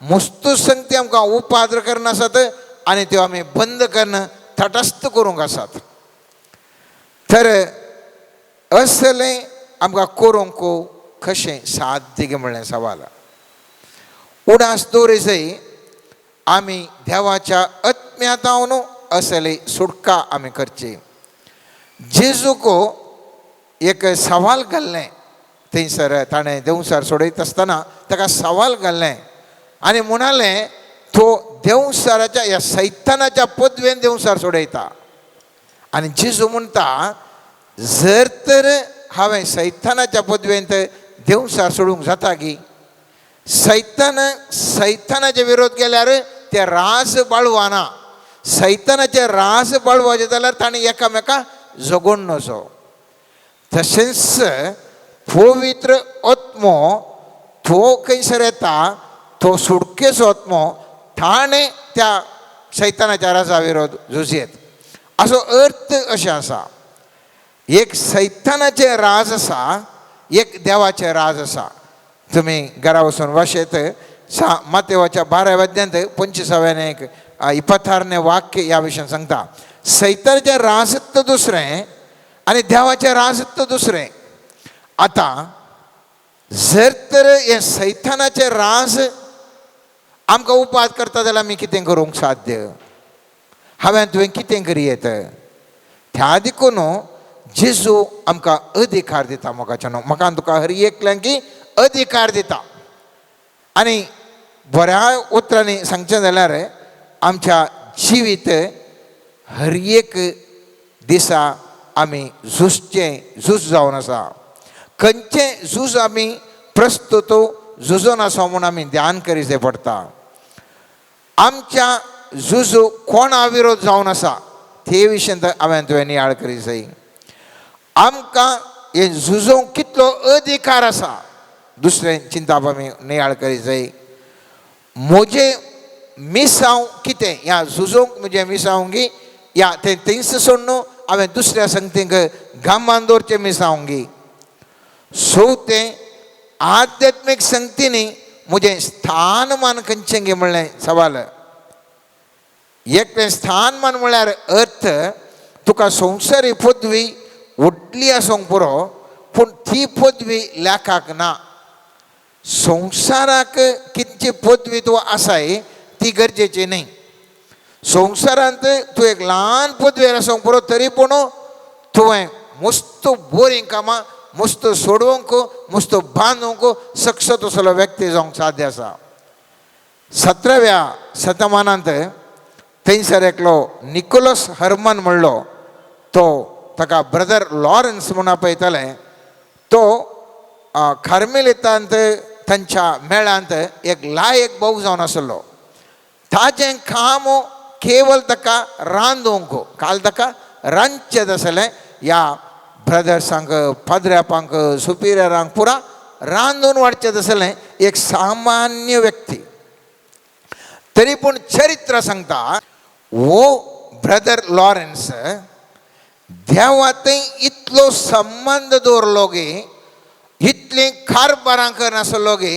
मुस्तू संगती आमकां उपाद्र करून आसात आनी त्यो आमी बंद करून तटस्थ करूंक आसात. तर असलें आमकां करूंक कशें साध्य म्हणलें सवाल. उडास दवरी जाय आमी देवाच्या आत्म्यातावन असली सुटका आमी करची. जेजूक एक सवाल घाल्लें थंयसर, ताणें देंवचार सोडयत आसतना ताका सवाल घाल्लें आनी म्हणालें, तो देंवचाराच्या ह्या सैतानाच्या पदवेन देंवचार सोडयता. आनी जेजू म्हणटा, जर तर हांवें सैतानाच्या पदवेंत देंवचार सोडूंक जाता गी, सैतान सैतानाचे विरोध केल्यार ते रास बाळवाना, सैतानाचे रास बाळवाचे जाल्यार ताणें एकामेका जगोवन नजो. तशेंच पवित्र आत्मो तो खंयसर येता, तो सुटकेचो आत्मो, ताणें त्या सैतानाच्या राजा विरोध झुजयेत असो अर्थ अशें आसा. एक सैतानाचें राज आसा, एक देवाचें राज आसा. तुमी घरा वचून वाशेत सा मातेवाच्या 12व्या अध्यायांत 25व्याने एक इपथारने वाक्य ह्या विशयान सांगता. सैतानाचें राजत्व दुसरें आनी देवाचें राजत्व दुसरें. आतां जर तर हें सैतानाचें राज आमकां उपाद करता जाल्यार आमी कितें करूंक साध्य, हांवें तुवें कितें करी येत. त्या देखून जेजू आमकां अधिकार दिता. मोगाच्या न्हू म्हाका तुका हर एकल्यांकी अधिकार दिता. आनी बऱ्या उतरांनी सांगचें जाल्यार आमच्या जिवीत हर एक दिसा आमी झुजचें झूज जावन आसा. खंयचें झूज आमी प्रस्तुत झुजोन आसा म्हूण आमी ध्यान करीचें पडटा. आमच्या झुजू कोणा विरोध जावन आसा ते विशयंत हांवें तुवें नियाळ करी जाय. आमकां हें झुजोवंक कितलो अधिकार आसा दुसरें चिंताप आमी नियाळ करी जाय. म्हजें मिसांव कितें, ह्या झुजोवंक म्हजें मिसांव गी, या तें थंयस सोडून हांवें दुसऱ्या संगतींक गामान दवरचें मिसांव गी. चवथें आध्यात्मीक संगतींनी म्हजें स्थानमान खंयचें गी म्हणलें सवाल. एकलें स्थानमान म्हळ्यार अर्थ तुका संवसारी पदवी व्हडली आसूंक पुरो, पूण ती पदवी लेखाक ना. संवसाराक कितची पदवी तूं आसाय ती गरजेची न्ही. संवसारांत तूं एक ल्हान पदवेर आसूंक पुरो, तरी पूण तुवें मस्त बरीं कामां मुस्त सोडोवंक, मुस्त बांदूंक सक्ष तसलो व्यक्ती जावंक साध्य आसा. 17व्या शतमानांत थंयसर एकलो निकोलस हरमन म्हणलो, तो ताका ब्रदर लॉरन्स म्हूण आपयताले. तो कार्मेलितांत तांच्या मेळांत एक लायक भोव जावन आसलो. ताजें काम केवल ताका रांदूंक, काल ताका रांदचें आसलें. ह्या ब्रदर्सांक, पाद्र्यापांक, सुपिरियरांक पुरा रांदून वाडचें आसलें. एक सामान्य व्यक्ती. तरी पूण चरित्र सांगता, वो ब्रदर लॉरन्स देवा थंय इतलो संबंद दवरलो गे, इतलीं कारबारां करनासलो गे,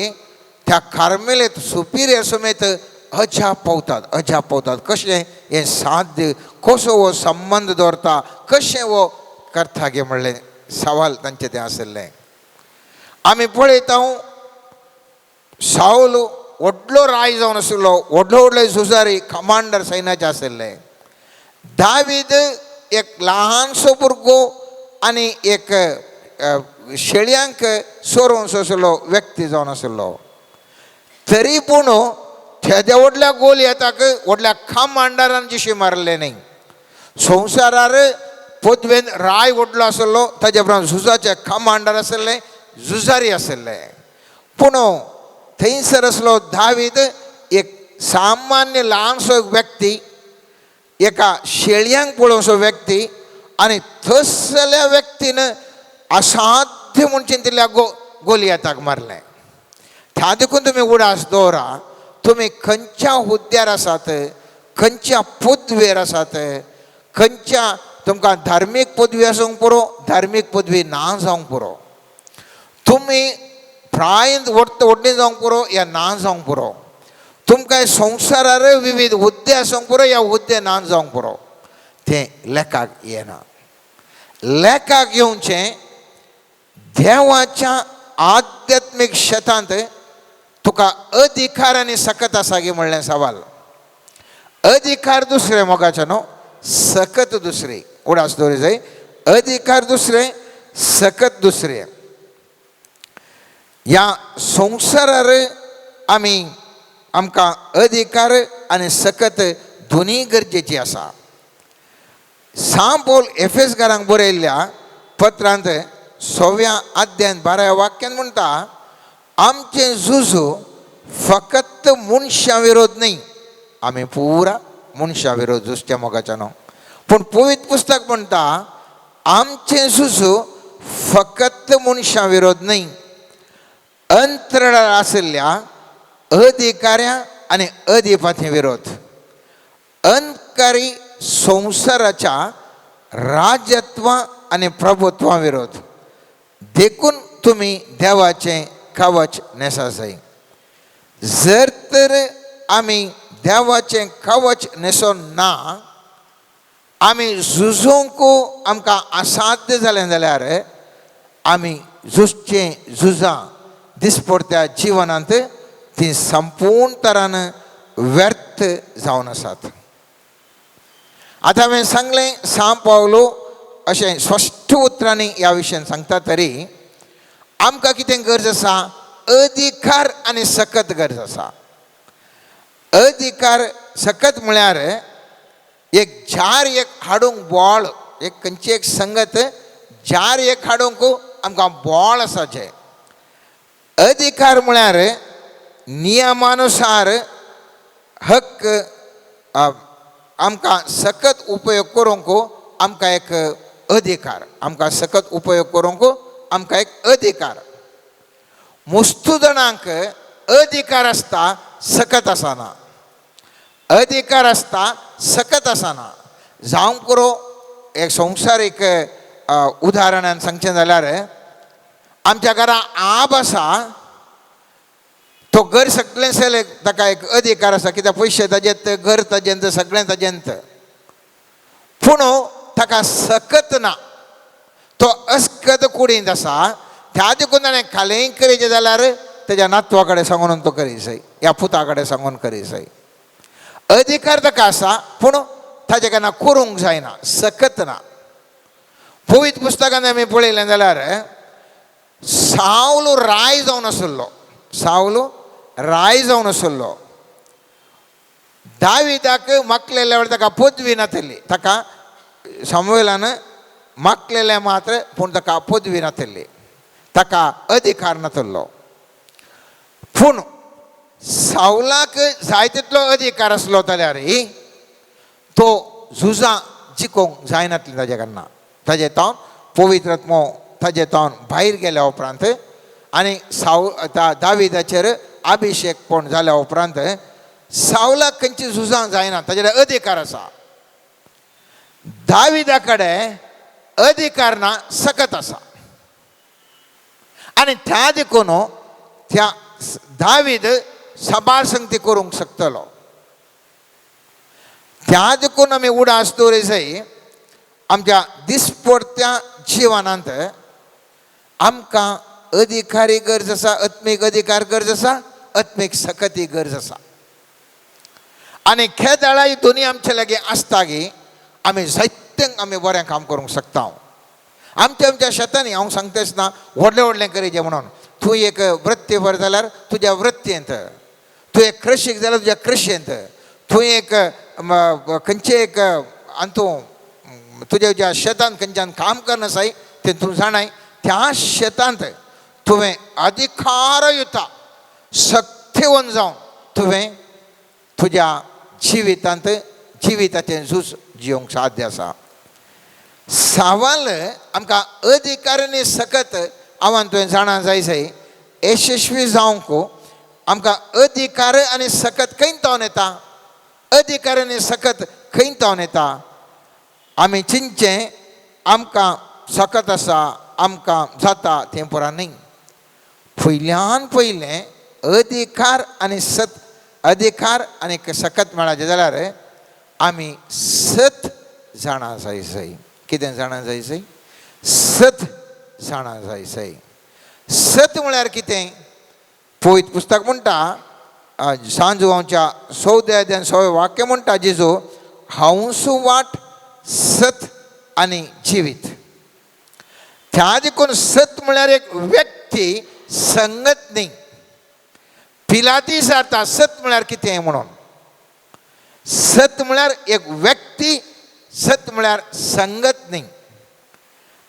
त्या कार्मेलेत सुपिरियर समेत अजाप पावतात, अजाप पावतात. कशें हें साध्य, कसो हो संबंद दवरता, कशें हो करता गे म्हणलें सवाल तांचें तें आशिल्लें. आमी पळयता, सावल व्हडलो राय जावन आशिल्लो, व्हडलो व्हडले झुजारी कमांडर सैन्याचे आशिल्ले. दावीद एक ल्हानसो भुरगो आनी एक शेळयांक सोरोवंक आशिल्लो व्यक्ती जावन आशिल्लो. तरी पूण तेद्या व्हडल्या गोलयताक व्हडल्या कमांडरान जिशी मारलें न्ही. संवसारार पदवेन राय व्हडलो आशिल्लो, ताजे उपरांत झुजाचे कमांडर आशिल्ले, झुजारी आशिल्ले. पूण थंयसर आसलो दावीद एक सामान्य ल्हानसो एक व्यक्ती, एका शेळयांक पळोवचो व्यक्ती, आनी थसल्या व्यक्तीन असाध्य म्हूण चिंतिल्ल्या गोलयताक मारलें. त्या देखून तुमी उडास दवरा, तुमी खंयच्या हुद्द्यार आसात, खंयच्या पदवेर आसात, खंयच्या तुमकां धार्मीक पदवी आसूंक पुरो, धार्मीक पदवी ना जावंक पुरो, तुमी प्रायंत व्हडली जावंक पुरो या ना जावंक पुरो, तुमकां संवसारार विविध हुद्दे आसूंक पुरो या हुद्दे ना जावंक पुरो, तें लेखाक येना. लेखाक येवचें देवाच्या आध्यात्मीक शेतांत तुका अधिकार आनी सकत आसा गी म्हणलें सवाल. अधिकार दुसरें मोगाचें न्हू, सकत दुसरी. उडास दवरी जाय, अधिकार दुसरें, सकत दुसरें. ह्या संवसारार आमी आमकां अधिकार आनी सकत दोनूय गरजेची आसा. सांपोल एफेसकारांक बरयल्ल्या पत्रांत 6व्या अध्यायान 12व्या वाक्यान म्हणटा, आमचें झुजू फकत मनशां विरोध न्ही, आमी पुरा मनशां विरोध झुजच्या मोगाच्या न्हू. पूण पवित्र पुस्तक म्हणटा, आमचें झुजू फकत मनशां विरोध न्ही, अंतराळ आशिल्ल्या अधिकाऱ्या आनी अधिपती विरोध, अंतकारी संवसाराच्या राजत्व आनी प्रभुत्वा विरोध. देखून तुमी देवाचें कवच न्हेसा जाय. जर तर आमी देवाचें कवच न्हेसोन ना, आमी झुजूंक आमकां असाध्य जालें जाल्यार आमी झुजचें झुजां दिसपडत्या जिवनांत ती संपूर्ण तरान व्यर्थ जावन आसात. आतां हांवें सांगलें, सांव पावलो अशें स्पश्ट उतरांनी ह्या विशयान सांगता, तरी आमकां कितें गरज आसा? अधिकार आनी सकत गरज आसा. अधिकार सकत म्हळ्यार एक जार एक हाडूंक बोळ, एक खंयची एक संगत जार एक हाडूंक आमकां बोळ आसा. जें अधिकार म्हळ्यार नियमानुसार हक्क, आमकां सकत उपयोग करूंक आमकां एक अधिकार, आमकां सकत उपयोग करूंक आमकां एक अधिकार. मुस्तू जाणांक अधिकार आसता, सकत आसना. अधिकार आसता, सकत आसना. जावंक पुरो, एक संवसारीक उदाहरणान सांगचें जाल्यार, आमच्या घरा आब आसा, तो घर सगळें सेले ताका एक अधिकार आसा, कित्याक पयशे ताजेंत, घर ताजेंत, सगळें ताजेंत. पूण ताका सकत ना, तो अस्कत कुडींत आसा. त्या देखून ताणें खालें करीचें जाल्यार तेज्या नातवा कडेन सांगून तो करी जाय, ह्या पुता कडेन सांगून करी जाय. अधिकार ताका आसा, पूण ताजे केन्ना करूंक जायना, सकत ना. पवित्र पुस्तकान आमी पळयलें जाल्यार सावलो राय जावन आसलो, सावलो राय जावन आसलो. दाविदाक मागलेल्या वेळार ताका पदवी नातली, ताका सामुएलान मागलेलें मात्र, पूण ताका पदवी नातली, ताका अधिकार नातलो. पूण सावलाक जाय तितलो अधिकार आसलो जाल्यार तो झुजां जिखोवंक जायनातली ताजे कडना. ताजे तावन पवित्र आत्मो ताजे तावन भायर गेल्या उपरांत आनी साव दाविदाचेर अभिशेक पण जाल्या उपरांत सावलाक खंयची झुजां जायना, ताजे अधिकार आसा. दाविदा कडेन अधिकार ना, सकत आसा. आनी त्या देखून त्या दावीद सबार संगती करूंक शकतलो. त्या देखून आमी उडास दवरी जाय आमच्या दिसपडत्या जिवनांत आमकां अधिकारी गरज आसा, आत्मीक अधिकार गरज आसा, आत्मीक सकती गरज आसा. आनी खेदाळा ही दोनी आमचे लागीं आसता गी आमी जायतें आमी बरें काम करूंक शकता. आमच्या आमच्या शेतांनी हांव सांगता आसतना व्हडलें व्हडलें करीचें म्हणून तूं एक वृत्तीभर जाल्यार तुज्या वृत्तींत, तूं एक कृशीक जाल्यार तुज्या कृशींत, तूं एक खंयचें एक आनी तूं तुज्या ज्या शेतांत खंयच्यान काम करना आसाय तें तूं जाणाय, त्या शेतांत तुवें अधिकारयुता शक्तिवंत जावन तुवें तुज्या जिवितांत जिविताचें झूज जिवंक साध्य आसा. सवाल आमकां अधिकारांनी सकत आव्हान तुवें जाणा जाय जाय यशस्वी जावंक आमकां अधिकार आनी सकत खंय तावन येता, अधिकार आनी सकत खंय तावन येता. आमी चिंतचें आमकां सकत आसा, आमकां जाता तें पुरा न्ही. पयल्यान पयलें अधिकार आनी सत, अधिकार आनी सकत मेळाचें जाल्यार आमी सत जाणा जाय जाय. कितें जाणा जाय जाय? सत जाणा जाय जाय. सत म्हळ्यार कितें? पवित्र पुस्तक म्हणटा सांजवांच्या 14व्या 16 वाक्य म्हणटा जेजू हांवूच वाट सत आनी जिवीत. त्या देखून सत म्हळ्यार एक व्यक्ती, संगत न्ही. पिलाती विचारता सत म्हळ्यार कितें म्हणून. सत म्हळ्यार एक व्यक्ती, सत म्हळ्यार संगत न्ही.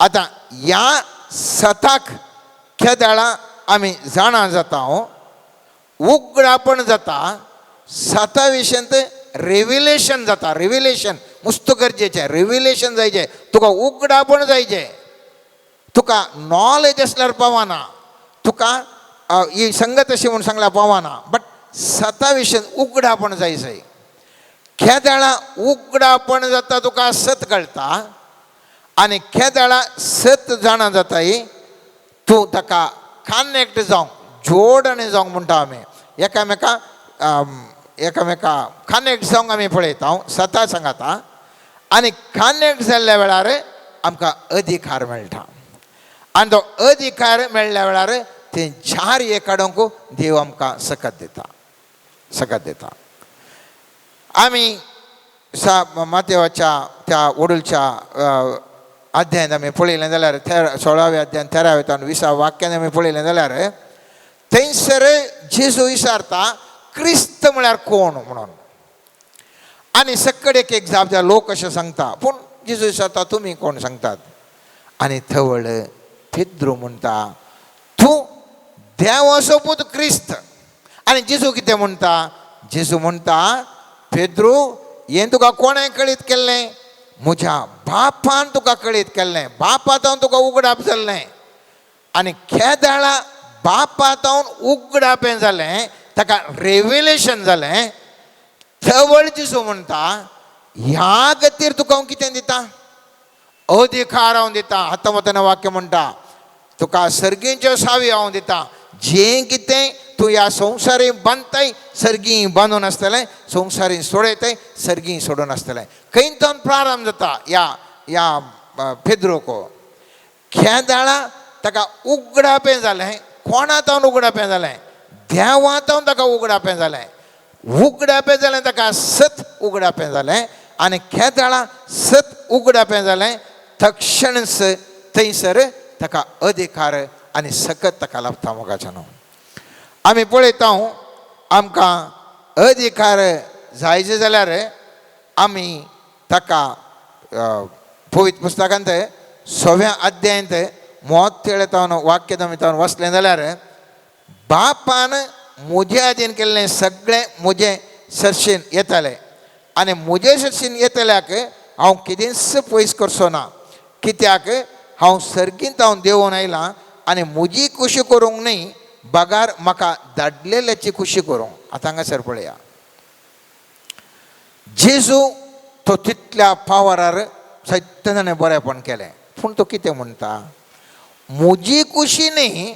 आतां ह्या सताक केदाळा आमी जाणा जाता, उगडापण जाता, सता विशयांत रेविलेशन जाता. रेविलेशन मुस्त गरजेचें, रेविलेशन जायचें, तुका उगडापण जायचें. तुका नॉलेज आसल्यार पावना, तुका ही संगत अशी म्हूण सांगल्यार पावना, बट सता विशयांत उगडापण जाय जाय. केदाळा उगडापण जाता तुका सत कळटा आनी केदाळा सत जाणा जाता तूं ताका कनेक्ट जावंक, जोडणी जावंक म्हणटा आमी एकामेका एकामेका कनेक्ट जावंक आमी पळयता, सता सांगाता. आनी कनेक्ट जाल्ल्या वेळार आमकां अधिकार मेळटा आनी तो अधिकार मेळ्ळ्या वेळार ते चार एक काडूंक देव आमकां सकत दिता, सकत दिता. आमी सा मातेवाच्या त्या वडूलच्या अध्यायांत आमी पळयलें जाल्यार 16व्या अध्यायान 13व्या आनी 20 वाक्यान आमी पळयलें जाल्यार थंयसर जेजू विचारता क्रिस्त म्हळ्यार कोण म्हणून. आनी सकड एक एक जाप दिता, लोक अशें सांगता, पूण जेजू विचारता तुमी कोण सांगतात. आनी थवळ पेद्रू म्हणटा तूं देवाचो पूत क्रिस्त. आनी जेजू कितें म्हणटा? जेजू म्हणटा पेद्रू हें तुका कोणें कळीत केल्लें? म्हज्या बापान तुका कळीत केल्लें, बापा तावन तुका उगडाप जाल्लें. आनी केदाळा बापा तावन उगडापें जालें, ताका रेविलेशन जालें. थवळ जेजू म्हणटा ह्या गतीर तुका हांव कितें दिता? अधिकार हांव दिता. आतां वतना वाक्य म्हणटा तुका सर्गींच्यो सावी हांव दिता, जें कितें तूं ह्या संवसारी बांदताय सर्गी बांदून आसतलें, संवसारी सोडयताय सर्गी सोडून आसतलें. खंय तावन प्रारंभ जाता ह्या ह्या पेद्रोको खेदाळा ताका उगडापें जालें. कोणा तावन उगडापें जालें? देवा तावन ताका उगडापें जालें. उगडापें जालें ताका सत उगडापें जालें. आनी खेदाळा सत उगडापें जालें तक्षणच थंयसर ताका अधिकार आनी सकत ताका लाभता. मोगाच्यानो आमी पळयता आमकां अधिकार जायचे जाल्यार आमी ताका पवित्र पुस्तकांत सव्या अध्यायांत मोत तेळतावन वाक्य तावन वाचलें जाल्यार बापान म्हजे आदीन केल्लें सगळें म्हजें सरशीन येतालें आनी म्हजे सरशीन येतल्याक हांव कितेंच पयस करचो ना, कित्याक हांव सर्गींत हांव देंवोन आयलां आनी म्हजी खुशी करूंक न्हय बगार म्हाका धाडलेल्याची खुशी करूंक. आतां हांगासर पळया जेजू तो तितल्या पावरार सत्य ताणें बरेंपण केलें, पूण तो कितें म्हणटा, म्हजी खुशी न्हय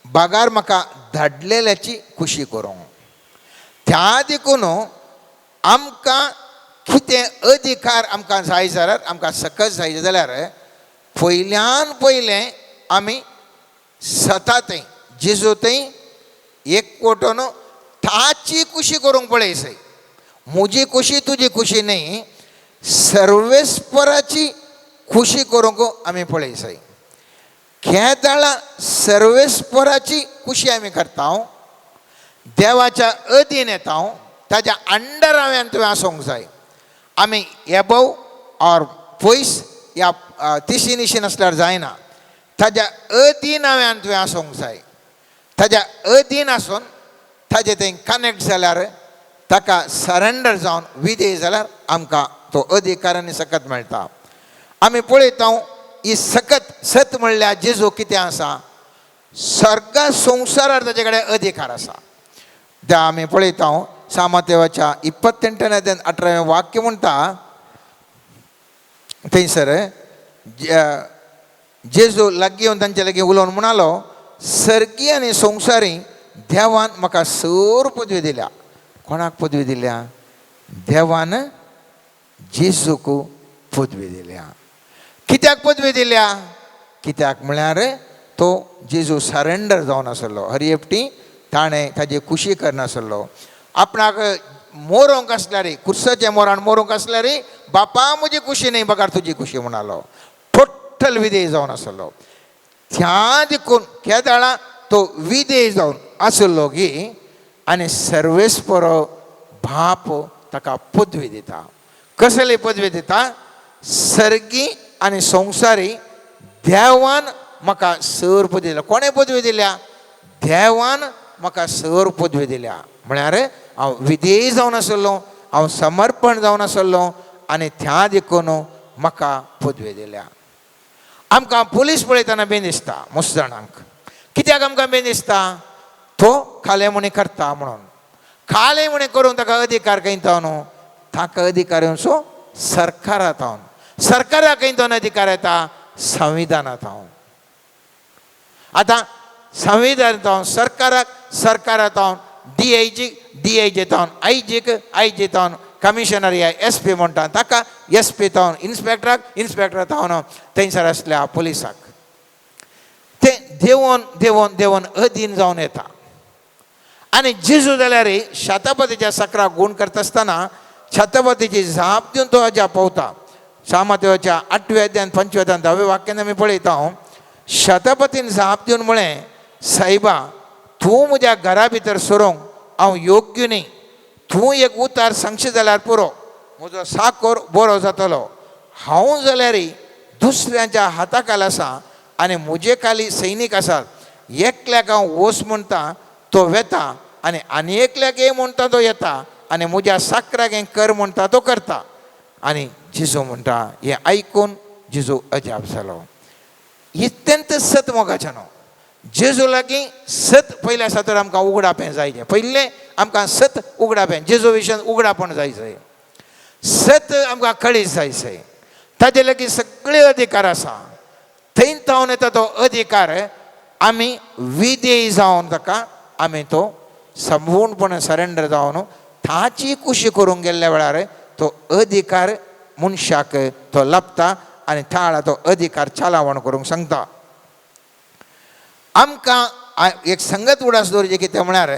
बगार म्हाका धाडलेल्याची खुशी करूंक. त्या देखून आमकां कितें अधिकार आमकां जाय जाल्यार, आमकां सकस जाय जाल्यार पयल्यान पयलें आमी सता थंय जेजू थंय एक वटून ताची खुशी करूंक पळयसय. म्हजी खुशी तुजी खुशी न्हय, सर्वेस्पराची खुशी करूंक आमी पळयसय. केदळा सर्वेस्पराची खुशी आमी करता, देवाच्या अधीन येता, ताज्या अंडर हांवें तुवें आसूंक जाय. आमी एबव ऑर पयस या तिशी निशी नासल्यार जायना, ताज्या अधीन हांवें तुवें आसूंक जाय. ताज्या अधीन आसून ताजे थंय कनेक्ट जाल्यार ताका सरेंडर जावन विधेय जाल्यार आमकां तो अधिकार आनी सकत मेळटा. आमी पळयता ही सकत सत म्हणल्यार जेजू कितें आसा, सर्गा संवसारार ताजे कडेन अधिकार आसा. त्या आमी पळयता सामातेवाच्या 28 18 वाक्य म्हणटा थंयसर जेजू लागीं येवन तांचे लागीं उलोवन म्हणालो, सर्गी आनी संवसारी देवान म्हाका सर पदवी दिल्या. कोणाक पदवी दिल्या? देवान जेजूक पदवी दिल्या. कित्याक पदवी दिल्या? कित्याक म्हळ्यार तो जेजू सरेंडर जावन आसलो, हर एकटी ताणें ताजी खुशी करनासलो. आपणाक मोरोंक आसल्यार, कुर्साचें मोरान मोरोंक आसल्यार बापा म्हजी खुशी न्हय बगार तुजी खुशी म्हणालो, टोटल विधेय जावन आसलो. त्या देखून केदळा तो विधेय जावन आसलो की आनी सर्वेस्पर बाप ताका पदवी दिता. कसली पदवी दिता? सर्गी आनी संवसारी देवान म्हाका सर पदवी दिल्या. कोणें पदवी दिल्या? देवान म्हाका सर पदवी दिल्या. म्हळ्यार हांव विधेय जावन आसलो, हांव समर्पण जावन आसलो आनी त्या देखून म्हाका पदवी दिल्या. आमकां पुलीस पळयतना बेन दिसता मस्त जाणांक. कित्याक आमकां बेन दिसता? तो खाले म्हणी करता म्हणून. खाले म्हणी करूंक ताका अधिकार खंय न्हू? ताका अधिकार येवचो सरकारा थावन. सरकारा खंय थावन अधिकार येता? संविधाना थावन. आतां संविधान थावन सरकाराक, सरकारा थावन डीआयजी, डीआयजी थावन आयजीक, आयजी थावन कमिशनर या एस पी म्हणटा ताका, एस पी थावन इन्स्पेक्टराक, इन्स्पेक्टर थावन थंयसर आसल्या पुलिसाक. ते देंवोन देंवोन देंवोन अधीन जावन येता. आनी जेजू जाल्यार शतपथीच्या सकराक गूण करता आसतना शतपथीची जाप दिवन तो अजाप पावता. सामादेवाच्या 8व्या अध्यान 5व्या अध्यान 10व्या वाक्यान आमी पळयता, शतपथीन जाप दिवन म्हळें, सायबा तूं म्हज्या घरा भितर सरूंक हांव योग्य न्ही, तूं एक उतार सांगशी जाल्यार पुरो, म्हजो साकोर बरो जातलो. हांव जाल्यार दुसऱ्यांच्या हाता खाला आसा आनी म्हजे खाली सैनीक आसात. एकल्याक हांव वच म्हणटा तो वेता आनी आनी एकल्याक ये म्हणटा तो येता आनी म्हज्या साकराक हें कर म्हणटा तो करता. आनी जेजू म्हणटा हें आयकून जेजू अजाप जालो. इतलेंत सत मोगाचें न्हू, जेजू लागीं सत पयलें आसा तर आमकां उगडापें जायचें. पयलें आमकां सत उगडापें, जेजू विशयान उगडापण जायचें, सत आमकां कळीत जायचें. ताजे लागीं सगळे अधिकार आसा. थंय थावन येता तो अधिकार आमी विधेय जावन ताका आमी तो संपूर्णपणे सरेंडर जावन ताची खुशी करूंक गेल्ल्या वेळार तो अधिकार मनशाक तो लाभता आनी त्या तो अधिकार चालावण करूंक सांगता. आमकां एक संगत उडास दवरचें कितें म्हळ्यार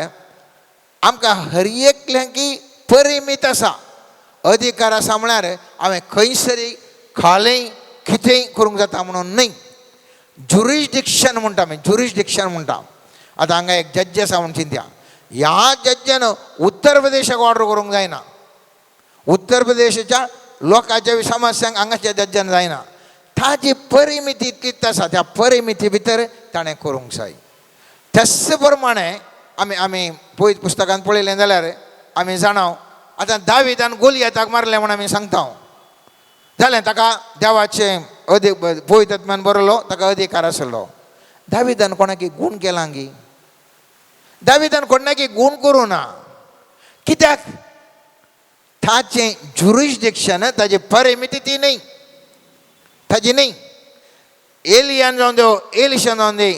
आमकां हर एकल्यांकी परिमीत आसा अधिकार आसा. म्हळ्यार हांवें खंयसरी खालें कितेंय करूंक जाता म्हणून न्हय. ज्युरिसडिक्शन म्हणटा आमी, ज्युरिसडिक्शन म्हणटा. आतां हांगा एक जज्ज आसा म्हूण चिंत्या, ह्या जज्जान उत्तर प्रदेशाक ऑर्डर करूंक जायना, उत्तर प्रदेशाच्या लोकांच्या समस्यांक हांगाच्या जज्जान जायना. ताजी परिमिती इतलीच आसा, त्या परिमिती भितर ताणें करूंक जाय. त्याच प्रमाणे आमी आमी पयत पुस्तकांत पळयलें जाल्यार आमी जाणा, आतां दाविदान गोलियाताक मारलें म्हूण आमी सांगता. जालें, ताका देवाचें अधिक पवित्र आत्म्यान बरयलो, ताका अधिकार आसलो. दाविदान कोणाकी गूण केला गी? दाविदान कोणाकी गूण करूं ना. कित्याक? ताचें ज्युरिसडिक्शन, ताजी परिमिती ती न्हय, ताजी न्हय. एलियान जावन देव, एलिशान जावन दी,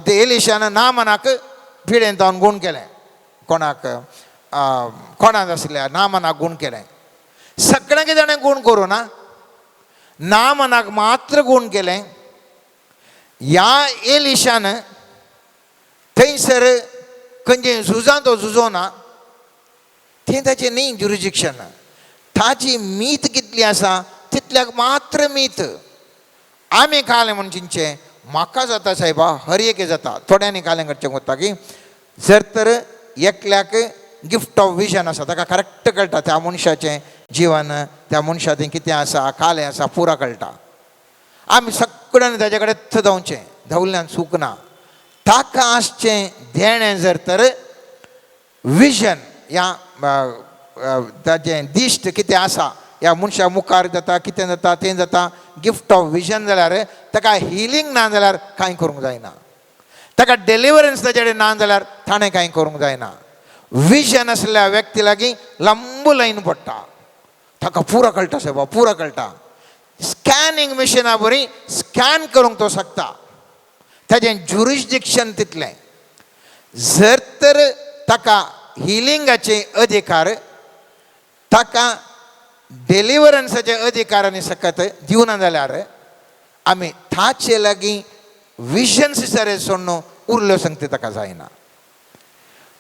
ते एलिशान नामनाक पिडेन जावन गूण केलें. कोणाक कोणाक आसल्या नामनाक गूण केलें. सगळ्यांक ताणें गूण करूं ना, नामनाक मात्र गूण केलें. ह्या एलिशान थंयसर खंयचे झुजां तो झुजो ना, तें ताचें न्ही ज्युरिसडिक्शन. ताची मीत कितली आसा तितल्याक मात्र मीत. आमी खालें म्हूण चिंतचें म्हाका जाता सायबा, हर एक जाता. थोड्यांनी खालें करचें वता की जर तर एकल्याक गिफ्ट ऑफ विजन आसा, ताका करेक्ट कळटा त्या मनशाचें जिवन, त्या मनशाचें कितें आसा, कालें आसा, पुरा कळटा. आमी सगळ्यांनी ताजे कडेन धांवचें, धांवल्यान चूक ना. ताका आसचें देणें जर तर विजन ह्या ताजें दिश्ट कितें आसा, ह्या मनशा मुखार जाता कितें जाता तें जाता, गिफ्ट ऑफ विजन जाल्यार ताका हिलींग ना जाल्यार कांय करूंक जायना. ताका डिलिवरन्स ताजे कडेन ना जाल्यार ताणें कांय करूंक जायना. विजन आसल्या व्यक्ती लागीं लांब लायन पडटा, ताका पुरो कळटा सायबा, पुरो कळटा. स्कॅनिंग मशिना बरी स्कॅन करूंक तो शकता, ताजें ज्युरिसडिक्शन तितलें. जर तर ताका हिलिंगाचे अधिकार, ताका डिलिवरन्साचे अधिकार आनी सकत दिवना जाल्यार आमी ताचे लागीं विजन्स सरे सोडून उरल्यो संगती ताका जायना.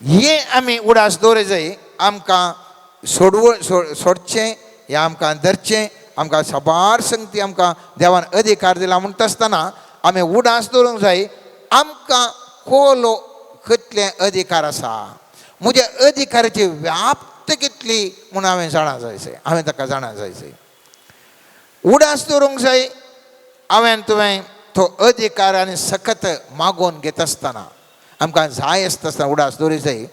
हे आमी उडास दवरे जाय, आमकां सोडव सोडचें या आमकां धरचें, आमकां साबार संगती आमकां देवान अधिकार दिला म्हणटा आसतना आमी उडास दवरूंक जाय. आमकां कोलो कितले अधिकार आसा, म्हज्या अधिकाराची व्याप्त कितली म्हूण हांवें जाणा जाय, हांवें ताका जाणा जाय. उडास दवरूंक जाय. हांवें तुवें तो अधिकार आनी सकत मागोवन घेता आसतना, आमकां जाय आसता आसतना उडास दवरी जाय.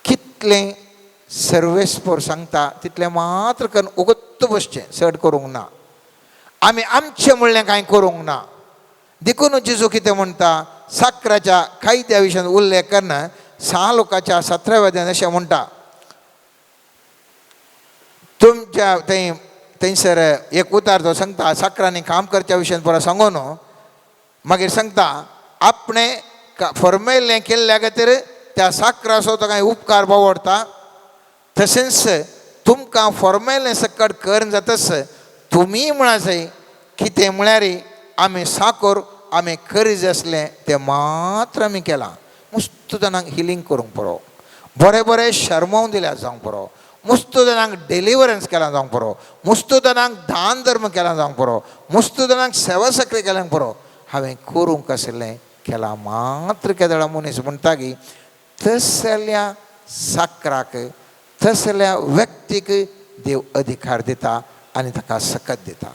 कितलें सर्वेस्पोर सांगता तितलें मात्र करून उगत्त बसचें, चड करूंक ना. आमी आमचें म्हणलें कांय करूंक ना. देखून जेजू कितें म्हणटा, साकराच्या कायद्या विशयान उल्लेख करना 6 लोकांच्या 17व्या अध्यायांत अशें म्हणटा, तुमच्या थंय थंयसर एक उतार तो सांगता, साकरांनी काम करच्या विशयान पुरो सांगून मागीर सांगता, आपणें फॉर्मेल्लें केल्ल्या खातीर त्या साकराचो तो कांय उपकार बावडटा, तशेंच तुमकां फॉर्मेल्लें सकट करून जातच तुमी म्हणा जाय कितें म्हळ्यार आमी साकोर आमी करीज आसलें तें मात्र आमी केलां. मुस्त जाणांक हिलींग करूंक पुरो, बरें बरें शर्मावन दिल्या जावंक पुरो, मुस्त जाणांक डिलिवरन्स केलां जावंक पुरो, मुस्त जाणांक दान धर्म केलां जावंक पुरो, मुस्त जाणांक सेवा सक्रिय केल्यां पुरो. हांवें करूंक आशिल्लें केलां मात्र. केदळा मनीस म्हणटा की तसल्या साकराक, तसल्या व्यक्तीक देव अधिकार दिता आनी ताका सकत दिता.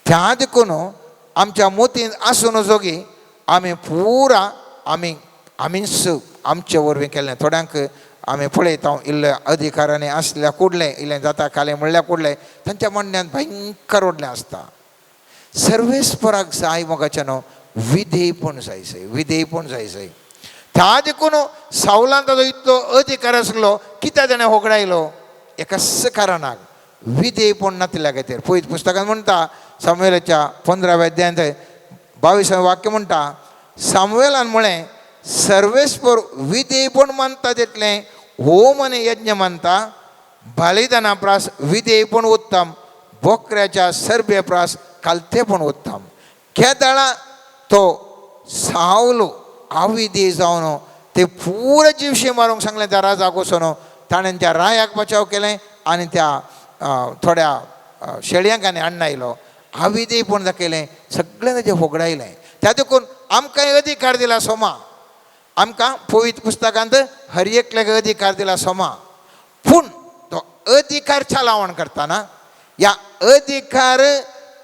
त्या देखून आमच्या मोतीन आसून जोगी आमी पुरा आमी आमीच आमचे वरवीं केल्लें. थोड्यांक आमी पळयता इल्ले अधिकारांनी आसल्या कुडलें इल्लें जाता कालें म्हणल्यार कुडलें तांच्या म्हणण्यान भयंकर व्हडलें आसता. सर्वेस्पराक जाय मोगाचें न्हू विधेयपण जाय सय, विधेयपण जाय सय. त्या देखून सावलान ताजो इतलो अधिकार आसलो, कित्याक ताणें होगडायलो? एकाच कारणाक, विधेयपण नातिल्ल्या खातीर. पयत पुस्तकान म्हणटा, सामुएलाच्या 15व्या अध्यायांत 22वें वाक्य म्हणटा, सामुएलान म्हळें, सर्वेस्पर विधेयपण मानता तितलें होम आनी यज्ञ मानता, बलिदाना प्रास विधेयपण उत्तम, बोकऱ्याच्या सरबे प्रास कालतेपण उत्तम. केदळा तो सावलो अविधेय जावन ते पुरा जिवशी मारूंक सांगलें त्या राजाक वचून, ताणें त्या रायाक बचाव केलें आनी त्या थोड्या शेळयांक आनी अण्ण आयलो. आविदेयपण दाखयलें, सगळें ताचें होगडायलें. त्या देखून आमकांय अधिकार दिला सोमा, आमकां पवित्र पुस्तकांत हर एकल्याक अधिकार दिला सोमा. पूण तो अधिकार चलावण करतना ह्या अधिकार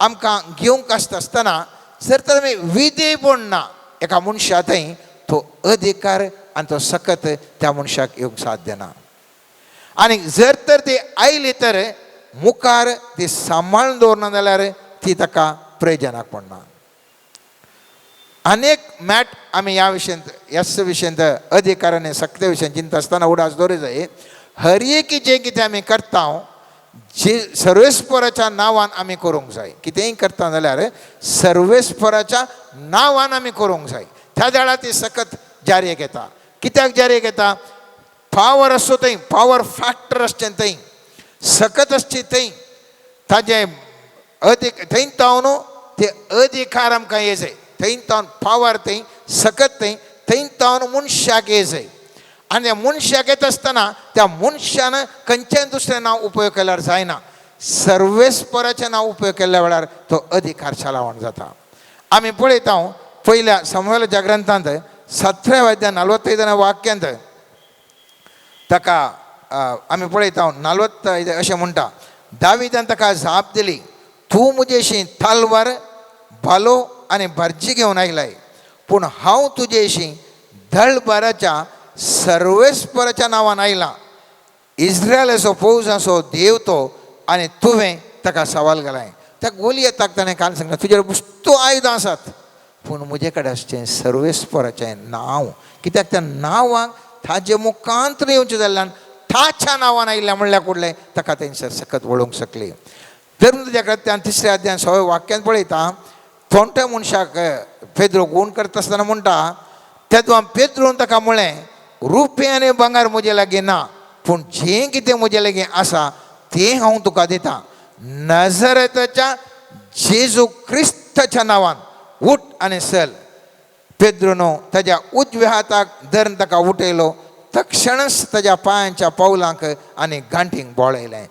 आमकां घेवंक आसता आसतना जर तर आमी विधेयपण ना एका मनशा थंय तो अधिकार आनी तो सकत त्या मनशाक येवंक साध्य ना. आनी जर तर ती आयली तर मुखार ती सांबाळून दवरना जाल्यार ती ताका प्रयोजनाक पडना. अनेक मॅट आमी ह्या विशयांत ह्याच विशयांत अधिकार आनी सक्ते विशयान चिंता आसतना उडास दवरूं जाय. हर एक जें कितें आमी करता जे सर्वेस्पराच्या नांवान आमी करूंक जाय. कितेंय करता जाल्यार सर्वेस्पराच्या नांवान आमी करूंक जाय. त्या वेळार ती सकत जारीक येता. कित्याक जारीक येता? पावर आसचो थंय, पावर फॅक्टर आसचें थंय, सकत आसची थंय, ताजें अधिक थंय तावन ते अधिकार आमकां ये जाय. थंय तावन पावर थंय, सकत थंय, थंय तावन मनशाक ये जाय. आनी त्या मनशाक येता आसतना त्या मनशान खंयचेंय दुसरें नांव उपयोग केल्यार जायना. सर्वेस्पराचें नांव उपयोग केल्ल्या वेळार तो अधिकार चलावण जाता. आमी पळयता पयल्या समूहेलाच्या ग्रंथांत 17व्या अध्याय 45 वाक्यांत ताका आमी पळयता 45 अशें म्हणटा, दाविदान ताका जाप दिली, तूं म्हजेशी तलवार भालो आनी भरजी घेवन आयलाय, पूण हांव तुजेशी दळभराच्या सर्वेस्पराच्या नांवान आयलां. इस्रायलाचो फौजाचो देव तो आनी तुवें ताका सवाल घालाय. त्या गोलियताक ताणें काल सांगलें, तुजेर वस्तू आयुधां आसात पूण म्हजे कडेन आसचें सर्वेस्पराचें नांव. कित्याक त्या नांवाक ताजे मुखांत येवचें जाल्ल्यान ताच्या नांवान आयिल्लें म्हणल्यार कुडलें ताका तेंसर सकत वळोवंक शकली. धर्म कृत्यान 3ऱ्या अध्यायान 6व्या वाक्यान पळयता, थोंट्या मनशाक पेद्रो गूण करता आसतना म्हणटा, तेदो पेद्रोन ताका म्हळें, रुपें आनी भांगर म्हजे लागीं ना, पूण जें कितें म्हजे लागीं आसा तें हांव तुका दितां. नजरेताच्या जेजू क्रिस्ताच्या नांवान उठ आनी चल. पेद्रोनो ताज्या उजव्या हाताक धरून ताका उठयलो, तक्षणच ताज्या पांयांच्या पावलांक आनी गांठींक बोळयलें.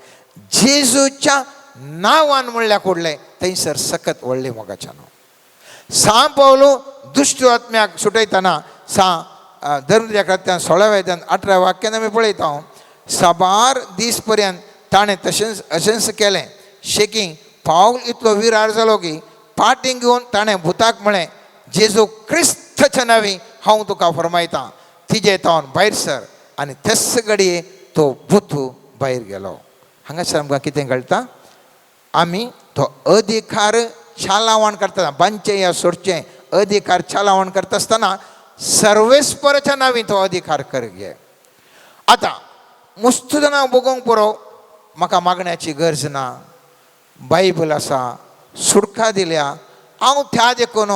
जेजूच्या नांवान म्हणल्यार कुडलें थंयसर सकत व्हडलें मोगाच्यान. सा पावलो दुश्ट आत्म्याक सुटयतना सा धर्मच्या कृत्यान 16व्या अध्यायान 18व्या वाक्यान आमी पळयता, साबार दीस पर्यंत ताणें तशेंच अशेंच केलें. शेकी पावल इतलो विरार जालो की पाटींग घेवन ताणें भुताक म्हळें, जेजू क्रिस्ताच्या नांवी हांव तुका फरमायता, तिजे तावन भायर सर. आनी तेच घडये तो भूत भायर गेलो. हांगासर आमकां कितें कळटा, आमी तो अधिकार चालावण करता, बांदचें या सोडचें अधिकार चालावण करता आसतना सर्वेस्पराच्या नांवी तो अधिकार कर घे. आतां मुस्तू जाणां बगोवंक पुरो, म्हाका मागण्याची गरज ना, बायबल आसा, सुटका दिल्या, हांव त्या देखून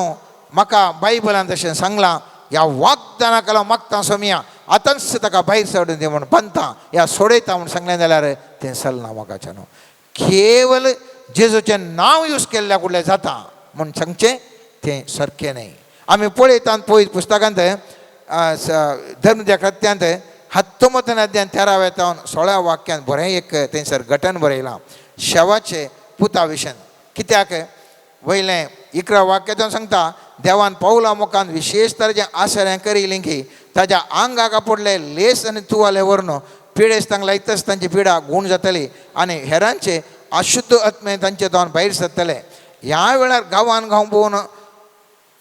म्हाका बायबलान तशें सांगलां, ह्या वागदाना लागून मागता सोमया, आतांच ताका भायर सोडून दी म्हूण बांदता या सोडयता म्हूण सांगलें जाल्यार तें चलना मोगाच्यान. केवल जेजूचें नांव यूज केल्ल्या कुडलें जाता म्हूण सांगचें तें सारकें न्हय. आमी पळयता पळयत पुस्तकांत धर्मच्या कृत्यांत 19 अध्यायान 13व्या तावन 16 वाक्यान बरें एक थंयसर घटन बरयलां शेवाचे पुता विशयान. कित्याक वयलें 11 वाक्यान सांगता, देवान पावला मुखान विशेश तरेचें आसऱ्यां करिल्लीं की ताज्या आंगाक पडले लेस आनी तुवाले व्हरून पिडेस तांकां लायतच तांची पिडा गूण जातली आनी हेरांचे अशुद्ध आत्मे तांचे तावन भायर सरतले. ह्या वेळार गांवान गांव भोंवन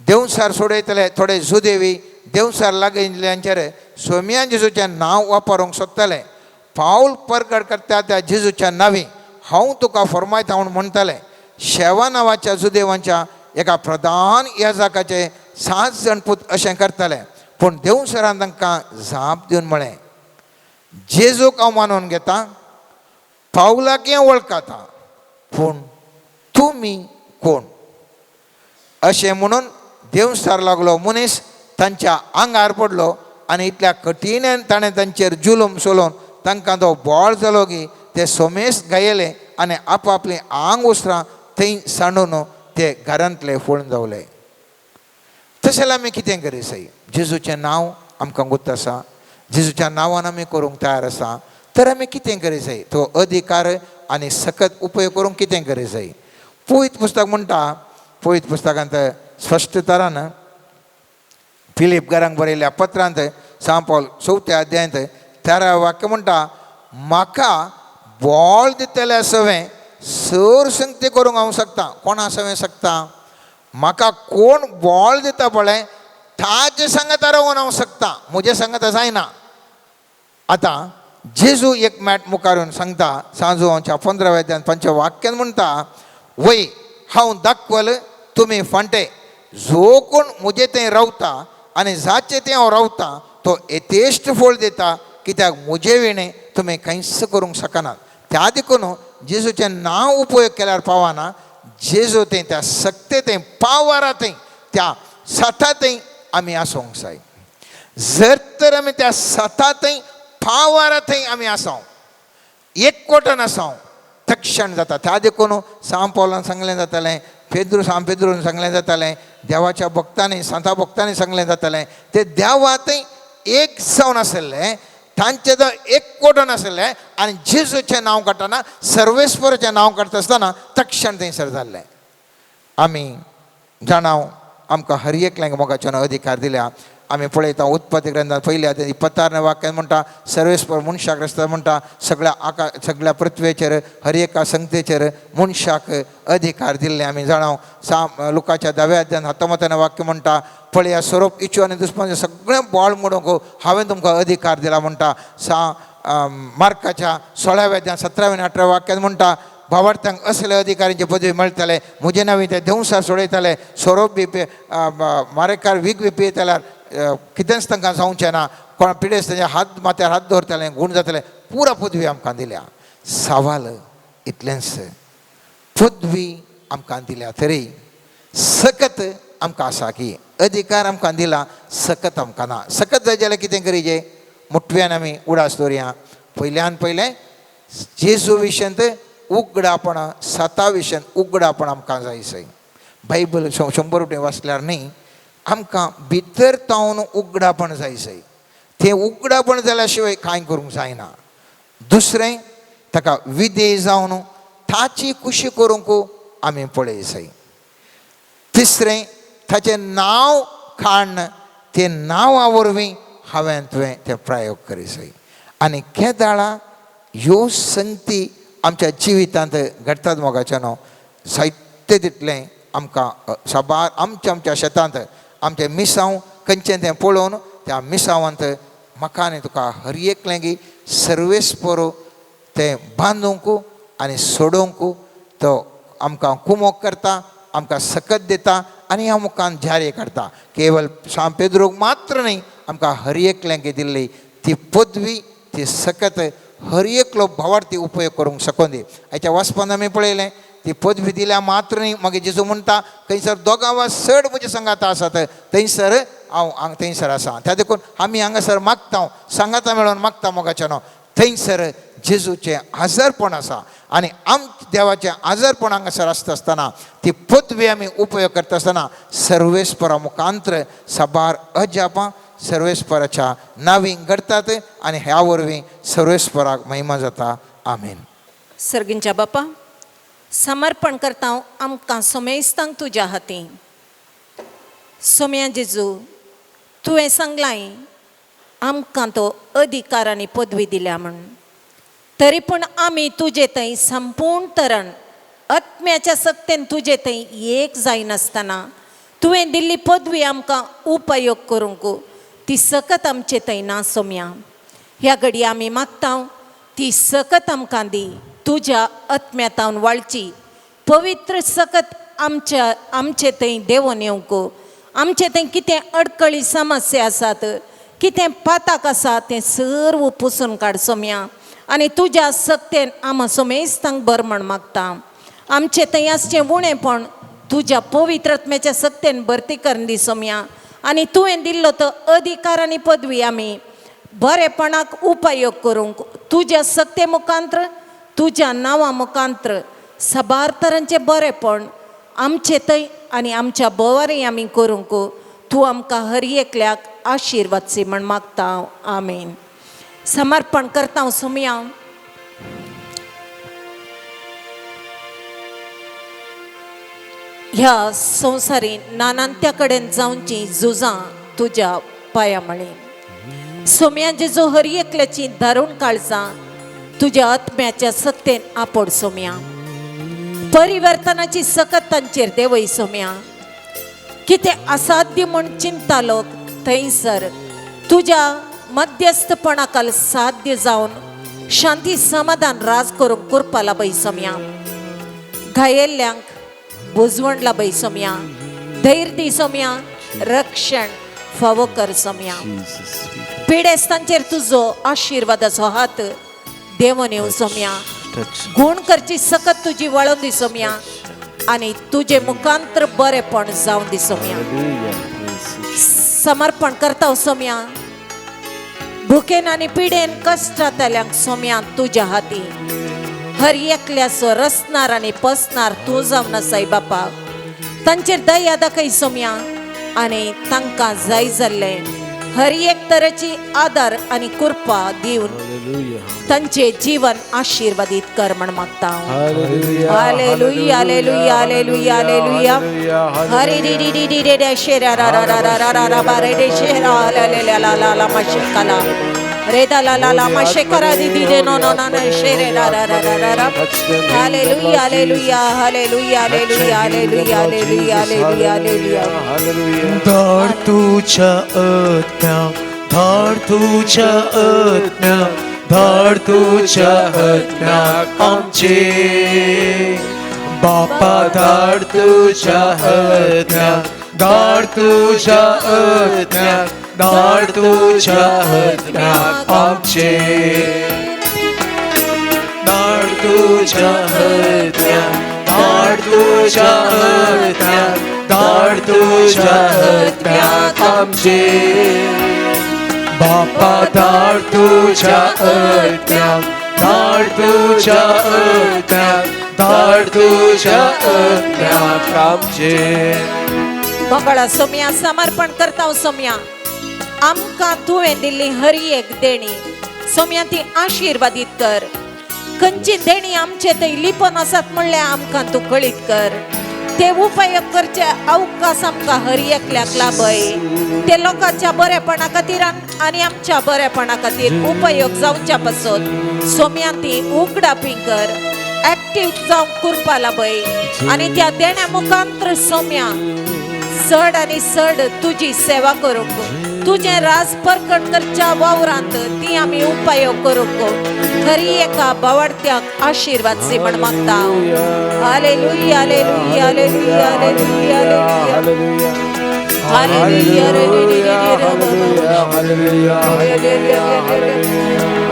देवसार सोडयतले थोडे जुदेवी देवसार लागिल्ल्यांचेर सोमयान जेजूचें नांव वापरूंक सोदतले. पावल परगट करता त्या जेजूच्या नांवी हांव तुका फरमायता म्हूण म्हणटले. शेवा नांवाच्या जुदेवांच्या एका प्रधान याजकाचे 7 जाण पूत अशें करतले. पूण देवसरान तांकां जाप दिवन म्हळें, जेजूक हांव मानून घेता, पावलाक वळखता, पूण तुमी कोण? अशें म्हणून देवसार लागलो मनीस तांच्या आंगार पडलो आनी इतल्या कठीण्यान ताणें तांचेर जुलूम चलोवन तांकां तो बोळ जालो की ते सोमेस गायले आनी आपापलीं आंग उसरां थंय सांडून ते घरांतले फळून जावले. तशें जाल्यार आमी कितें करी सई? जेजूचें नांव आमकां गुत्त आसा, जेजूच्या नांवान आमी करूंक तयार आसा, तर आमी कितें करी जाय? तो अधिकार आनी सकत उपयोग करूंक कितें करी जाय? पवित्र पुस्तक म्हणटा, पवित्र पुस्तकांत स्पश्ट तरान फिलीप घरांक बरयल्ल्या पत्रांत सांत पावल चवथ्या अध्यायांत 13 वाक्य म्हणटा, म्हाका बोळ दितले सवें सर संगती करूंक हांव शकता. कोणा सवें शकता? म्हाका कोण बोळ दिता पळय ताजे सांगता रावून हांव शकता, म्हजे सांगता जायना. आतां जेजू एक मॅट मुखार येवन सांगता, सांजू 15व्या अध्यायांत 5 वाक्यान म्हणटा, वय हांव दाखवल तुमी फांटे, जो कोण म्हजे थंय रावता आनी जाचे थंय हांव रावता तो यथेश्ट फळ दिता, कित्याक म्हजे विणें तुमी कांयच करूंक शकनात. त्या देखून जेजूचें नांव उपयोग केल्यार पावना, जेजू थंय त्या सक्ते थंय पावरा थंय त्या सता थंय आमी आसूंक जाय. जर तर आमी त्या सता थंय पावरा थंय आमी आसाव, एकवटन आसाव, तक्षण जाता. त्या देखून सांत पावलान सांगलें जातालें, पेद्रू सांत पेद्रून सांगलें जातालें, देवाच्या भक्तांनी सांता भक्तांनी सांगलें जातालें, ते देवा थंय एक जावन आसले, तांचें जो एकवटन आसलें आनी जेजूचें नांव काडटना सर्वेस्वराचें नांव काडटा आसतना तक्षण थंयसर जाल्लें. आमी जाणाव आमकां हर एकल्यांक मोगाच्यान अधिकार दिल्या. आमी पळयता उत्पत्ती ग्रंथात पयल्या 26 वाक्यान म्हणटा, सर्वेस्पर मनशाक रस्ता म्हणटा, सगळ्या आका सगळ्या पृथ्वेचेर हर एका संगतेचेर मनशाक अधिकार दिल्ले आमी जाणाव. सा लुकाच्या 10व्या अध्यायान 19 वाक्य म्हणटा, पळया सोरोप इचू आनी दुस्मानाचें सगळें बोळ मोडूंक हांवें तुमकां अधिकार दिला म्हणटा. सा मार्काच्या 16व्या अध्यायान 17व्या आनी 18व्या वाक्यान म्हणटा, भावार्थ्यांक असले अधिकाऱ्यांचे पदवी मेळटले, म्हजे नांवी ते देंवसार सोडयतले, सोरोप बी मारेकार वीख बी पियेतल्यार कितेंच तांकां जावचें ना, कोणा पिडेस्त तांच्या हात माथ्यार हात दवरतले गूण जातले, पुरा पदवी आमकां दिल्या. सवाल इतलेंच, पदवी आमकां दिल्या तरी सकत आमकां आसा की अधिकार आमकां दिला, सकत आमकां ना. सकत जाय जाल्यार कितें करीजे? मुटव्यान आमी उडास दवरया. पयल्यान पयलें जेजू विशयांत उगडापण, सता विशयांत उगडापण आमकां जाय सय. बायबल 100 रुपये वाचल्यार न्ही, आमकां भितर तावन उगडापण जाय सय. तें उगडापण जाल्या शिवाय कांय करूंक जायना. दुसरें ताका विधेय जावन ताची खुशी करूंक आमी पळय सय. तिसरें ताचें नांव काडून तें नांवा वरवीं हांवें तुवें तें प्रयोग करी सय. आनी केदाळा ह्यो संगती आमच्या जिवितांत घडटात मोगाच्या न्हू, जायते तितलें आमकां साबार आमच्या आमच्या शेतांत आमचें मिसांव खंयचें तें पळोवन त्या मिसांवांत म्हाका आनी तुका हर एकल्याक सर्वेस्पर तें बांदूंक आनी सोडोवंक तो आमकां कुमोक करता, आमकां सकत दिता आनी ह्या मुखान जारी करता. केवल सांत पेद्रूक मात्र न्ही, आमकां हर एकल्यांक दिल्ली ती पदवी ती सकत हर एकलो भावार्थी उपयोग करूंक शकून दी. हाच्या वाचपान आमी पळयलें ती पदवी दिल्या मात्र न्ही, मागीर जेजू म्हणटा थंयसर दोगां वा चड म्हजे सांगाता आसात थंयसर हांव हांगा थंयसर आसा. त्या देखून आमी हांगासर मागता, सांगाता मेळोन मागता मोगाच्या न्हू, थंयसर जेजूचें आजारपण आसा आनी आम देवाचें आजारपण हांगासर आसता आसतना ती पदवी आमी उपयोग करता आसतना सर्वेस्परा मुखांत्र साबार अजापां सर्वेस्पराच्या नांवी घडटात आनी ह्या वरवीं सर्वेस्पराक महिमा जाता. आमेन. सर्गींच्या बापा, समर्पण करता आमकां सोमेस्तांक तुज्या हातीं. सोम्या जेजू, तुवें सांगलाय आमकां तो अधिकार आनी पदवी दिल्या म्हूण, तरी पूण आमी तुजे थंय संपूर्ण तरण आत्म्याच्या सक्तेन तुजे थंय एक जायनासतना तुवें दिल्ली पदवी आमकां उपयोग करूंक ती सकत आमचे थंय ना सोम्या. ह्या घडये आमी मागता ती सकत आमकां दी, तुज्या आत्म्यातावन वाळची पवित्र सकत आमच्या आमचे थंय देंवोन येवंक. आमचे थंय कितें अडकळी समस्या आसात, कितें पाताक आसा तें सर्व पुसून काड सोम्या आनी तुज्या सक्तेन आमा सोमेस्तांक बर म्हण मागता. आमचे थंय आसचें उणेपण तुज्या पवित्र आत्म्याच्या सक्तेन भरती करून दी सोम्या आनी तुवें दिल्लो तो अधिकार आनी पदवी आमी बरेपणाक उपयोग करूंक तुज्या सक्ते मुखांत्र तुज्या नांवा मुखांत्र साबार तरांचें बरेपण आमचे थंय आनी आमच्या बोवारय आमी करूंक तूं आमकां हर एकल्याक आशिर्वाद म्हण मागता. आमेन. समर्पण करता सोम्या. ह्या संवसारी नानांत्या कडेन जावची झुजां तुज्या पांया मळी सोम्या जेजू हर एकल्याची दारुण काळजां तुज्या आत्म्याच्या सत्तेन आपोड सोम्या परिवर्तनाची सकत तांचेर देवय सोम्या कितें असाध्य म्हूण चिंता लोक थंयसर तुज्या मध्यस्थपणाकाल साध्य जावन शांती समाधान राज करूंक कुरपा लाभय सोम्या घायेल्ल्यांक बुजवण लाभय सोम्या धैर्य दी सोम्या रक्षण फावो कर सोम्या पिडेस्तांचेर तुजो आशिर्वादाचो हात देवून येवं सोम्या गुण करची सकत तुजी वळोवन दी सोम्या आनी तुजे मुखांतर बरेपण जावन दी सोम्या समर्पण करता सोम्या भुकेन आनी पिडेन कश्टांतल्यांक सोम्या तुज्या हाती हर एकल्याचो रसणार आनी पसणार तूं जावन आसाय बापा तांचेर दया दाखय सोम्या आनी तांकां जाय जाल्लें हर एक तरेची आदार आनी कृपा दिवन तांचे जीवन आशिर्वादीत कर म्हण मागता. Hallelujah hallelujah hallelujah hallelujah Hari री री री री रे रे शेरा रा रा रा रा रा रा रा बा रे रे शेरा ला ला ला ला ला ला मा शेकाला रे दा ला ला ला मा शेकरा दी दी रे नो नो नो नो शेरे रा रा रा रा रा रा. Hallelujah hallelujah hallelujah hallelujah hallelujah hallelujah hallelujah hallelujah. धाड तुझ्या आत्म्या धाड तुझ्या आत्म्या धाड तुझ्या आत्म्या आमचे बापा धाड तुझ्या आत्म्या धाड तुझ्या आत्म्या धाड तुझ्या आत्म्या आमचे धाड तुझ्या आत्म्या धाड तुझ्या आत्म्या धाड तुझ्या आत्म्या आमचे बापा धाड तुझ्या आत्म्या धाड तुझ्या आत्म्या धाड तुझ्या आत्म्या आमचे. मंगळा सोम्या समर्पण करता सोम्या आमकां तुवें दिल्ली हर एक देणी सोम्या ती आशिर्वादीत कर. खंयची देणी आमचे थंय लिपोन आसात म्हणल्यार आमकां तूं कळीत कर. ते उपयोग करचे अवकाश आमकां हर एकल्याक लाभय. ते लोकांच्या बरेपणा खातीर आनी आमच्या बरेपणा खातीर उपयोग जावच्या पासत सोम्या ती उगडापी कर. एक्टीव जावंक कुरपा लाभय आनी त्या देण्या मुखांतर सोम्या चड आनी चड तुजी सेवा करूंक तुजें राज परकट करच्या वावरांत ती आमी उपयोग करूंक खरी एका बावडत्याक आशिर्वाद सी म्हण मागता. Hallelujah hallelujah hallelujah hallelujah hallelujah hallelujah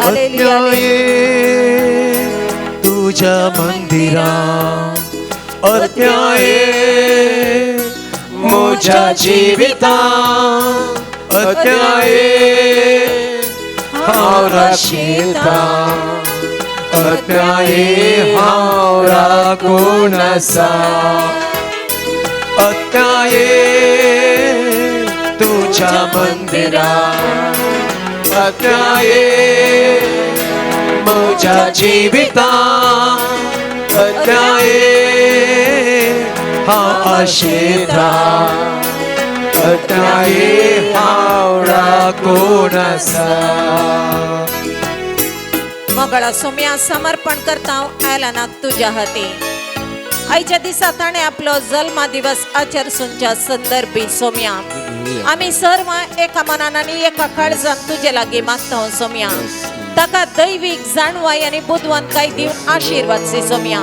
hallelujah. तुझ्या मंदिरा आत्म्याये म्हज्या जिविता आत्म्याये हांव राशिता आत्म्याये हांव राखून आसा आत्म्याये तुझ्या मंदिरा आत्म्याये म्हज्या जिविता आत्म्याये हांव आशेता आत्म्याये हांव राखून आसा. मंगळा सोम्या समर्पण करता एलनाक तुज्या हाती. आयच्या दिसा ताणें आपलो जल्मा दिवस आचरसूनच्या संदर्भी सोम्या आमी सर्व एका मनान आनी एका काळजान तुजे लागीं मागता सोम्या. ताका दैवीक जाणवाय आनी बुदवंतकाय दिवन आशिर्वाद सी सोम्या.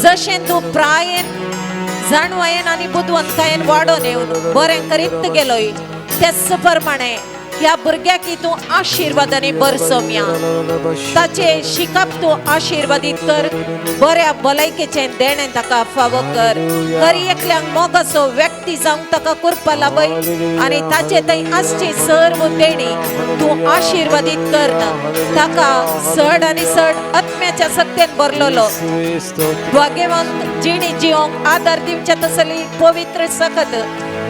जशें तूं प्रायेन जाणवायेन आनी बुदवंतकायेन वाडोवन येवन बरें करीत गेलोय त्याच प्रमाणे ह्या भुरग्याकी तूं आशिर्वादांनी भर सोम्या. ताचे शिकप तूं आशिर्वादीत कर. बऱ्या भलायकेचें देणें ताका फावो कर. हर एकल्याक मोगाचो व्यक्ती जावंक ताका कुरपा लाभय आनी ताचे थंय आसची सर्व देणी तूं आशिर्वादीत कर. ताका चड आनी चड आत्म्याच्या सत्तेन भरलेलो भाग्यवंत जिणी जिवंक आदार दिवच्या तसली पवित्र सकत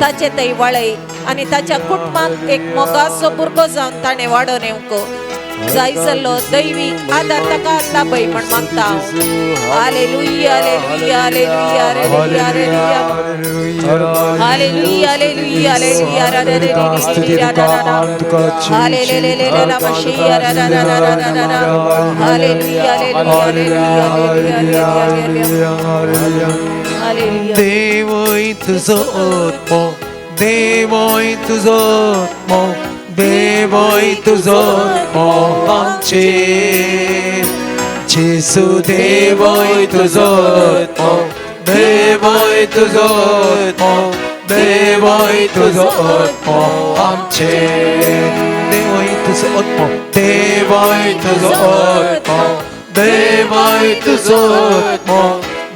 ताचे थंय वळय आनी ताच्या कुटुंबांत एक मोगाचो भुरगो जावन ताणें वाडोवन येवंक जाय जाल्लो दैवीक आदार ताका लाभय म्हण मागता. Hallelujah hallelujah hallelujah hallelujah hallelujah Hallelujah, hallelujah, hallelujah. Hallelujah, hallelujah. देवय तुजो आत्मो, देवय तुजो आत्मो, देवय तुजो आत्मो आमचेर. जेसू देवय तुजो आत्मो, देवय तुजो आत्मो, देवय तुजो आत्मो आमचेर. देवय तुजो आत्मो, देवय तुजो आत्मो, देवय तुजो आत्मो,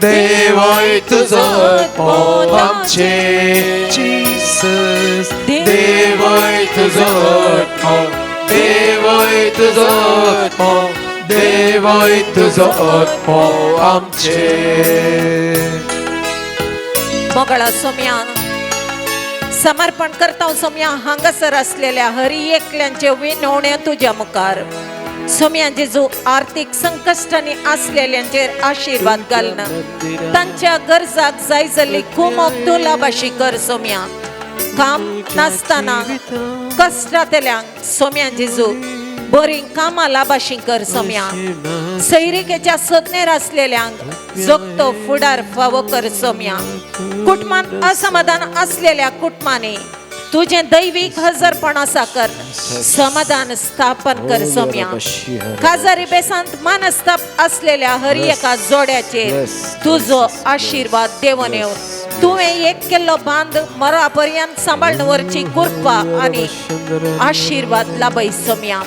देवय तुजो आत्मो आमचेर. जीसस देवय तुजो आत्मो, देवय तुजो आत्मो, देवय तुजो आत्मो आमचेर. मोगळा सोम्या समर्पण करता सोम्या हांगासर असलेल्या हरी एकल्यांचे विनवण्या तुज्या मुखार. सोम्या जेजू आर्थिक संकश्टांनी असलेल्यांचेर आशिर्वाद घालना, तांच्या गरजाक जाय जाल्ली कुमक तूं लाभाशी कर सोम्या. काम नासतना कश्टांतल्यांक सोम्या जेजू बरी कामां लाभाशी कर सोम्या. सैरिकेच्या सदनेर असलेल्यांक जोगतो फुडार फावो कर सोम्या. कुटुंबान असमाधान असलेल्या कुटुंबांनी तुझे दैवीक हजरपण आसा कर, समाधान स्थापन कर सोम्या. काजारी बेसांत मानस्ताप असलेल्या हर एका जोड्याचेर तुजो आशिर्वाद देवन येवन तुवें एक केल्लो बांद मरा पर्यंत सांबाळून व्हरची कृपा आनी आशिर्वाद लाभय सोम्या.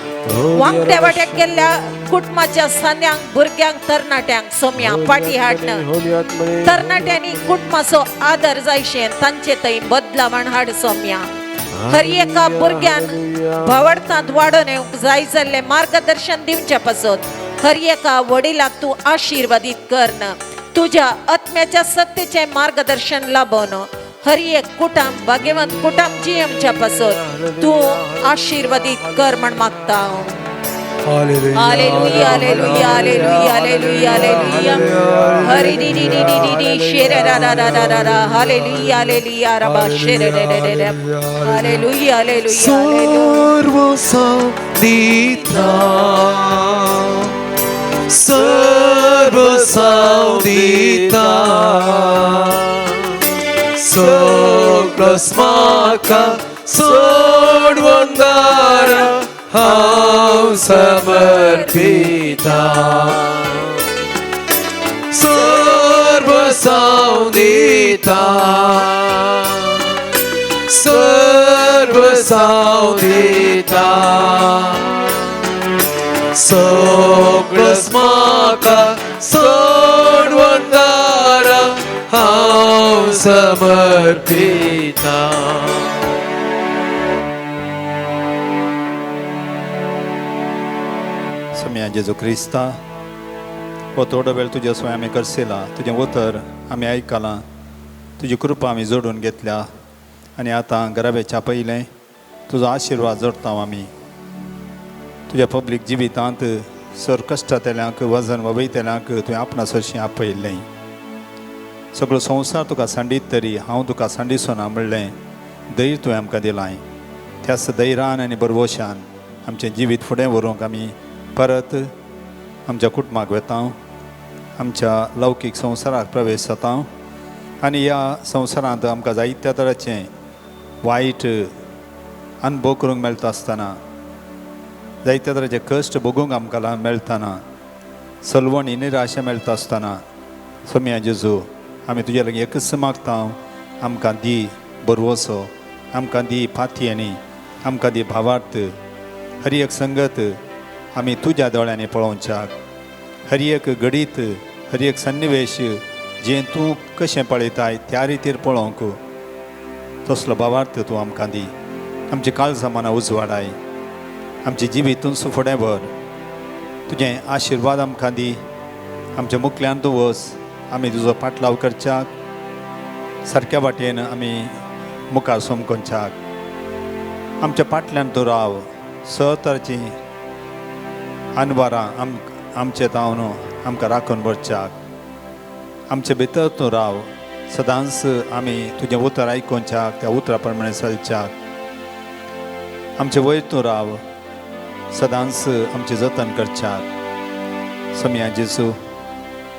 वांगट्या वाट्याक गेल्ल्या कुटुंबाच्या सांद्यांक, भुरग्यांक, तरणाट्यांक सोम्या पाटी हाडन तरणाट्यांनी कुटुंबाचो आदर जायशें तांचे थंय बदलावण हाड सोम्या. हर एका भुरग्यान भावडतांत वाडोवन येवंक जाय जाल्लें मार्गदर्शन दिवचे पासत हर एका वडिलाक तूं आशिर्वादीत करन, तुज्या आत्म्याच्या सत्तेचें मार्गदर्शन लाभोवन हर एक कुटुंब भाग्यवंत कुटुंब जियेवच्या पासत तूं आशिर्वादीत कर म्हण मागता हांव. Hallelujah, hallelujah, hallelujah, hallelujah, hallelujah. Hari di di di di di di shere ra ra ra ra ra ra. Hallelujah, hallelujah, रबा शेरे रे रे रे रे. Hallelujah, hallelujah, hallelujah. सर्व सावदिता, सर्व सावदिता, सगळो स्माका सोडवंदार हांव समर्पिता. सर्व सावदिता, सर्व सावदिता, सगळो स्माका सोडवंदार हांव समर्पिता. सोम्या जेजू क्रिस्ता, हो थोडो वेळ तुज्या स्वय आमी करसेला, तुजें उतर आमी आयकलां, तुजी कृपा आमी जोडून घेतल्या आनी आतां घराब्याच्या पयलें तुजो आशिर्वाद जोडटा आमी. तुज्या पब्लीक जिवितांत सर कश्टांतल्यांक वजन वयतल्यांक तुवें आपणा सरशीं आपयल्लें. सगळो संवसार तुका सांडीत तरी हांव तुका सांडिसो ना म्हणलें धैर्य तुवें आमकां दिलां. त्याच धैर्यान आनी बरवशान आमचें जिवीत फुडें व्हरूंक आमी परत आमच्या कुटुंबाक वेता, आमच्या लौकीक संवसाराक प्रवेश जाता आनी ह्या संवसारांत आमकां जायत्या तरांचे वायट अनुभव करूंक मेळटा आसतना, जायत्या तरांचे कश्ट भोगूंक आमकां मेळटना, सलवणी निराशा मेळटा आसतना सोम्या जेजू आमी तुज्या लागीं एकच मागता, आमकां दी बरवसो, आमकां दी फाती आनी आमकां दी भावार्थ. हर एक संगत आमी तुज्या दोळ्यांनी पळोवच्याक, हर एक घडीत, हर एक सन्निवेश जें तूं कशें पळयताय त्या रितीर पळोवंक तसलो भावार्थ तूं आमकां दी. आमची काळजां मनां उजवाडाय, आमचें जिवीत तूं फुडें व्हर, तुजें आशिर्वाद आमकां दी. आमच्या मुखल्यान तूं वच, आमी तुजो पाटलाव करच्याक सारक्या वाटेन आमी मुखार सोमकोनच्याक. आमच्या पाटल्यान तूं राव, स तरांची अनवारां आमचे तावन आमकां राखून व्हरच्याक. आमचे भितर तूं राव, सदांच आमी तुजें उतर आयकुच्याक, त्या उतरा प्रमाणे चलच्याक आमचे वयर तूं राव, सदांच आमचें जतन करच्याक. सोम्या जेजू,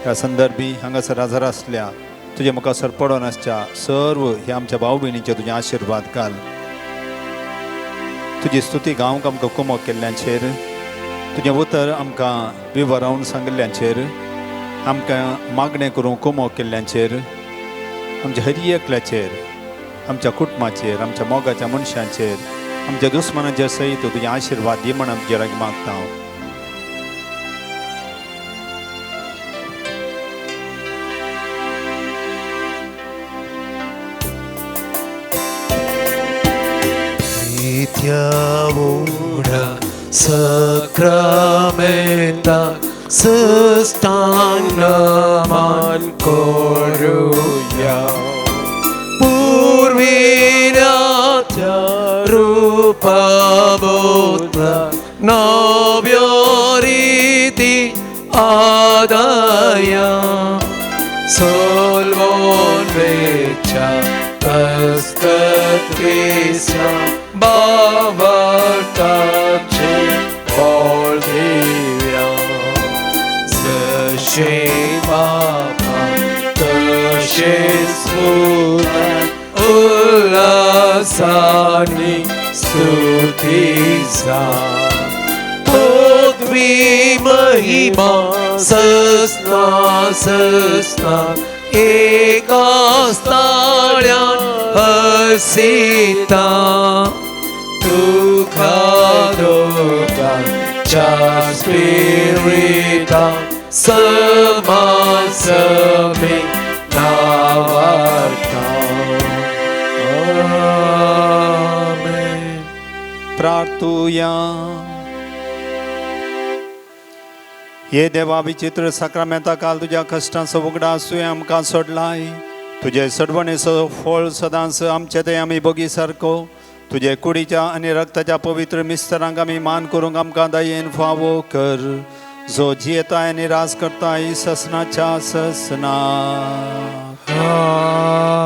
ह्या संदर्भी हांगासर हजर आसल्या तुजे मुखासर पडोन आसच्या सर्व ह्या आमच्या भाव भयणीचे तुजे आशिर्वाद घाल. तुजी स्तुती गावंक आमकां कुमोक केल्ल्यांचेर, तुजें उतर आमकां विवरावन सांगिल्ल्यांचेर, आमकां मागणें करूंक कुमोक केल्ल्यांचेर, आमच्या हर एकल्याचेर, आमच्या कुटुंबाचेर, आमच्या मोगाच्या मनशांचेर, आमच्या दुस्मनाचेर सयत तुजे आशिर्वाद दी म्हण तुजे लागीं मागता हांव. नित्य sacramenta sustanaman koruya purvinatya rupabodha navyoriti adaya solvon vecha tastatvisya bhavartache bordivya zashe papa tashe smuta ullasani stutisa Podvi mahima sasna sasna ekastalyan Hasita तुका दोगांच्या स्पिरिता समासमे नावार्ता. आमेन. प्रार्थुया. हे देवा, विचित्र साक्रामेंता काल तुज्या कश्टांचो उगडास तुवें आमकां सोडलाय. तुजे सडवणेचो फळ सदांच आमचे ते आमी बगी सारको तुजे कुडीच्या आनी रक्ताच्या पवित्र मिस्तरांक आमी मान करूंक आमकां दयेन फावो कर, जो जियेता आनी राज करता ससनाच्या ससना. आमेन.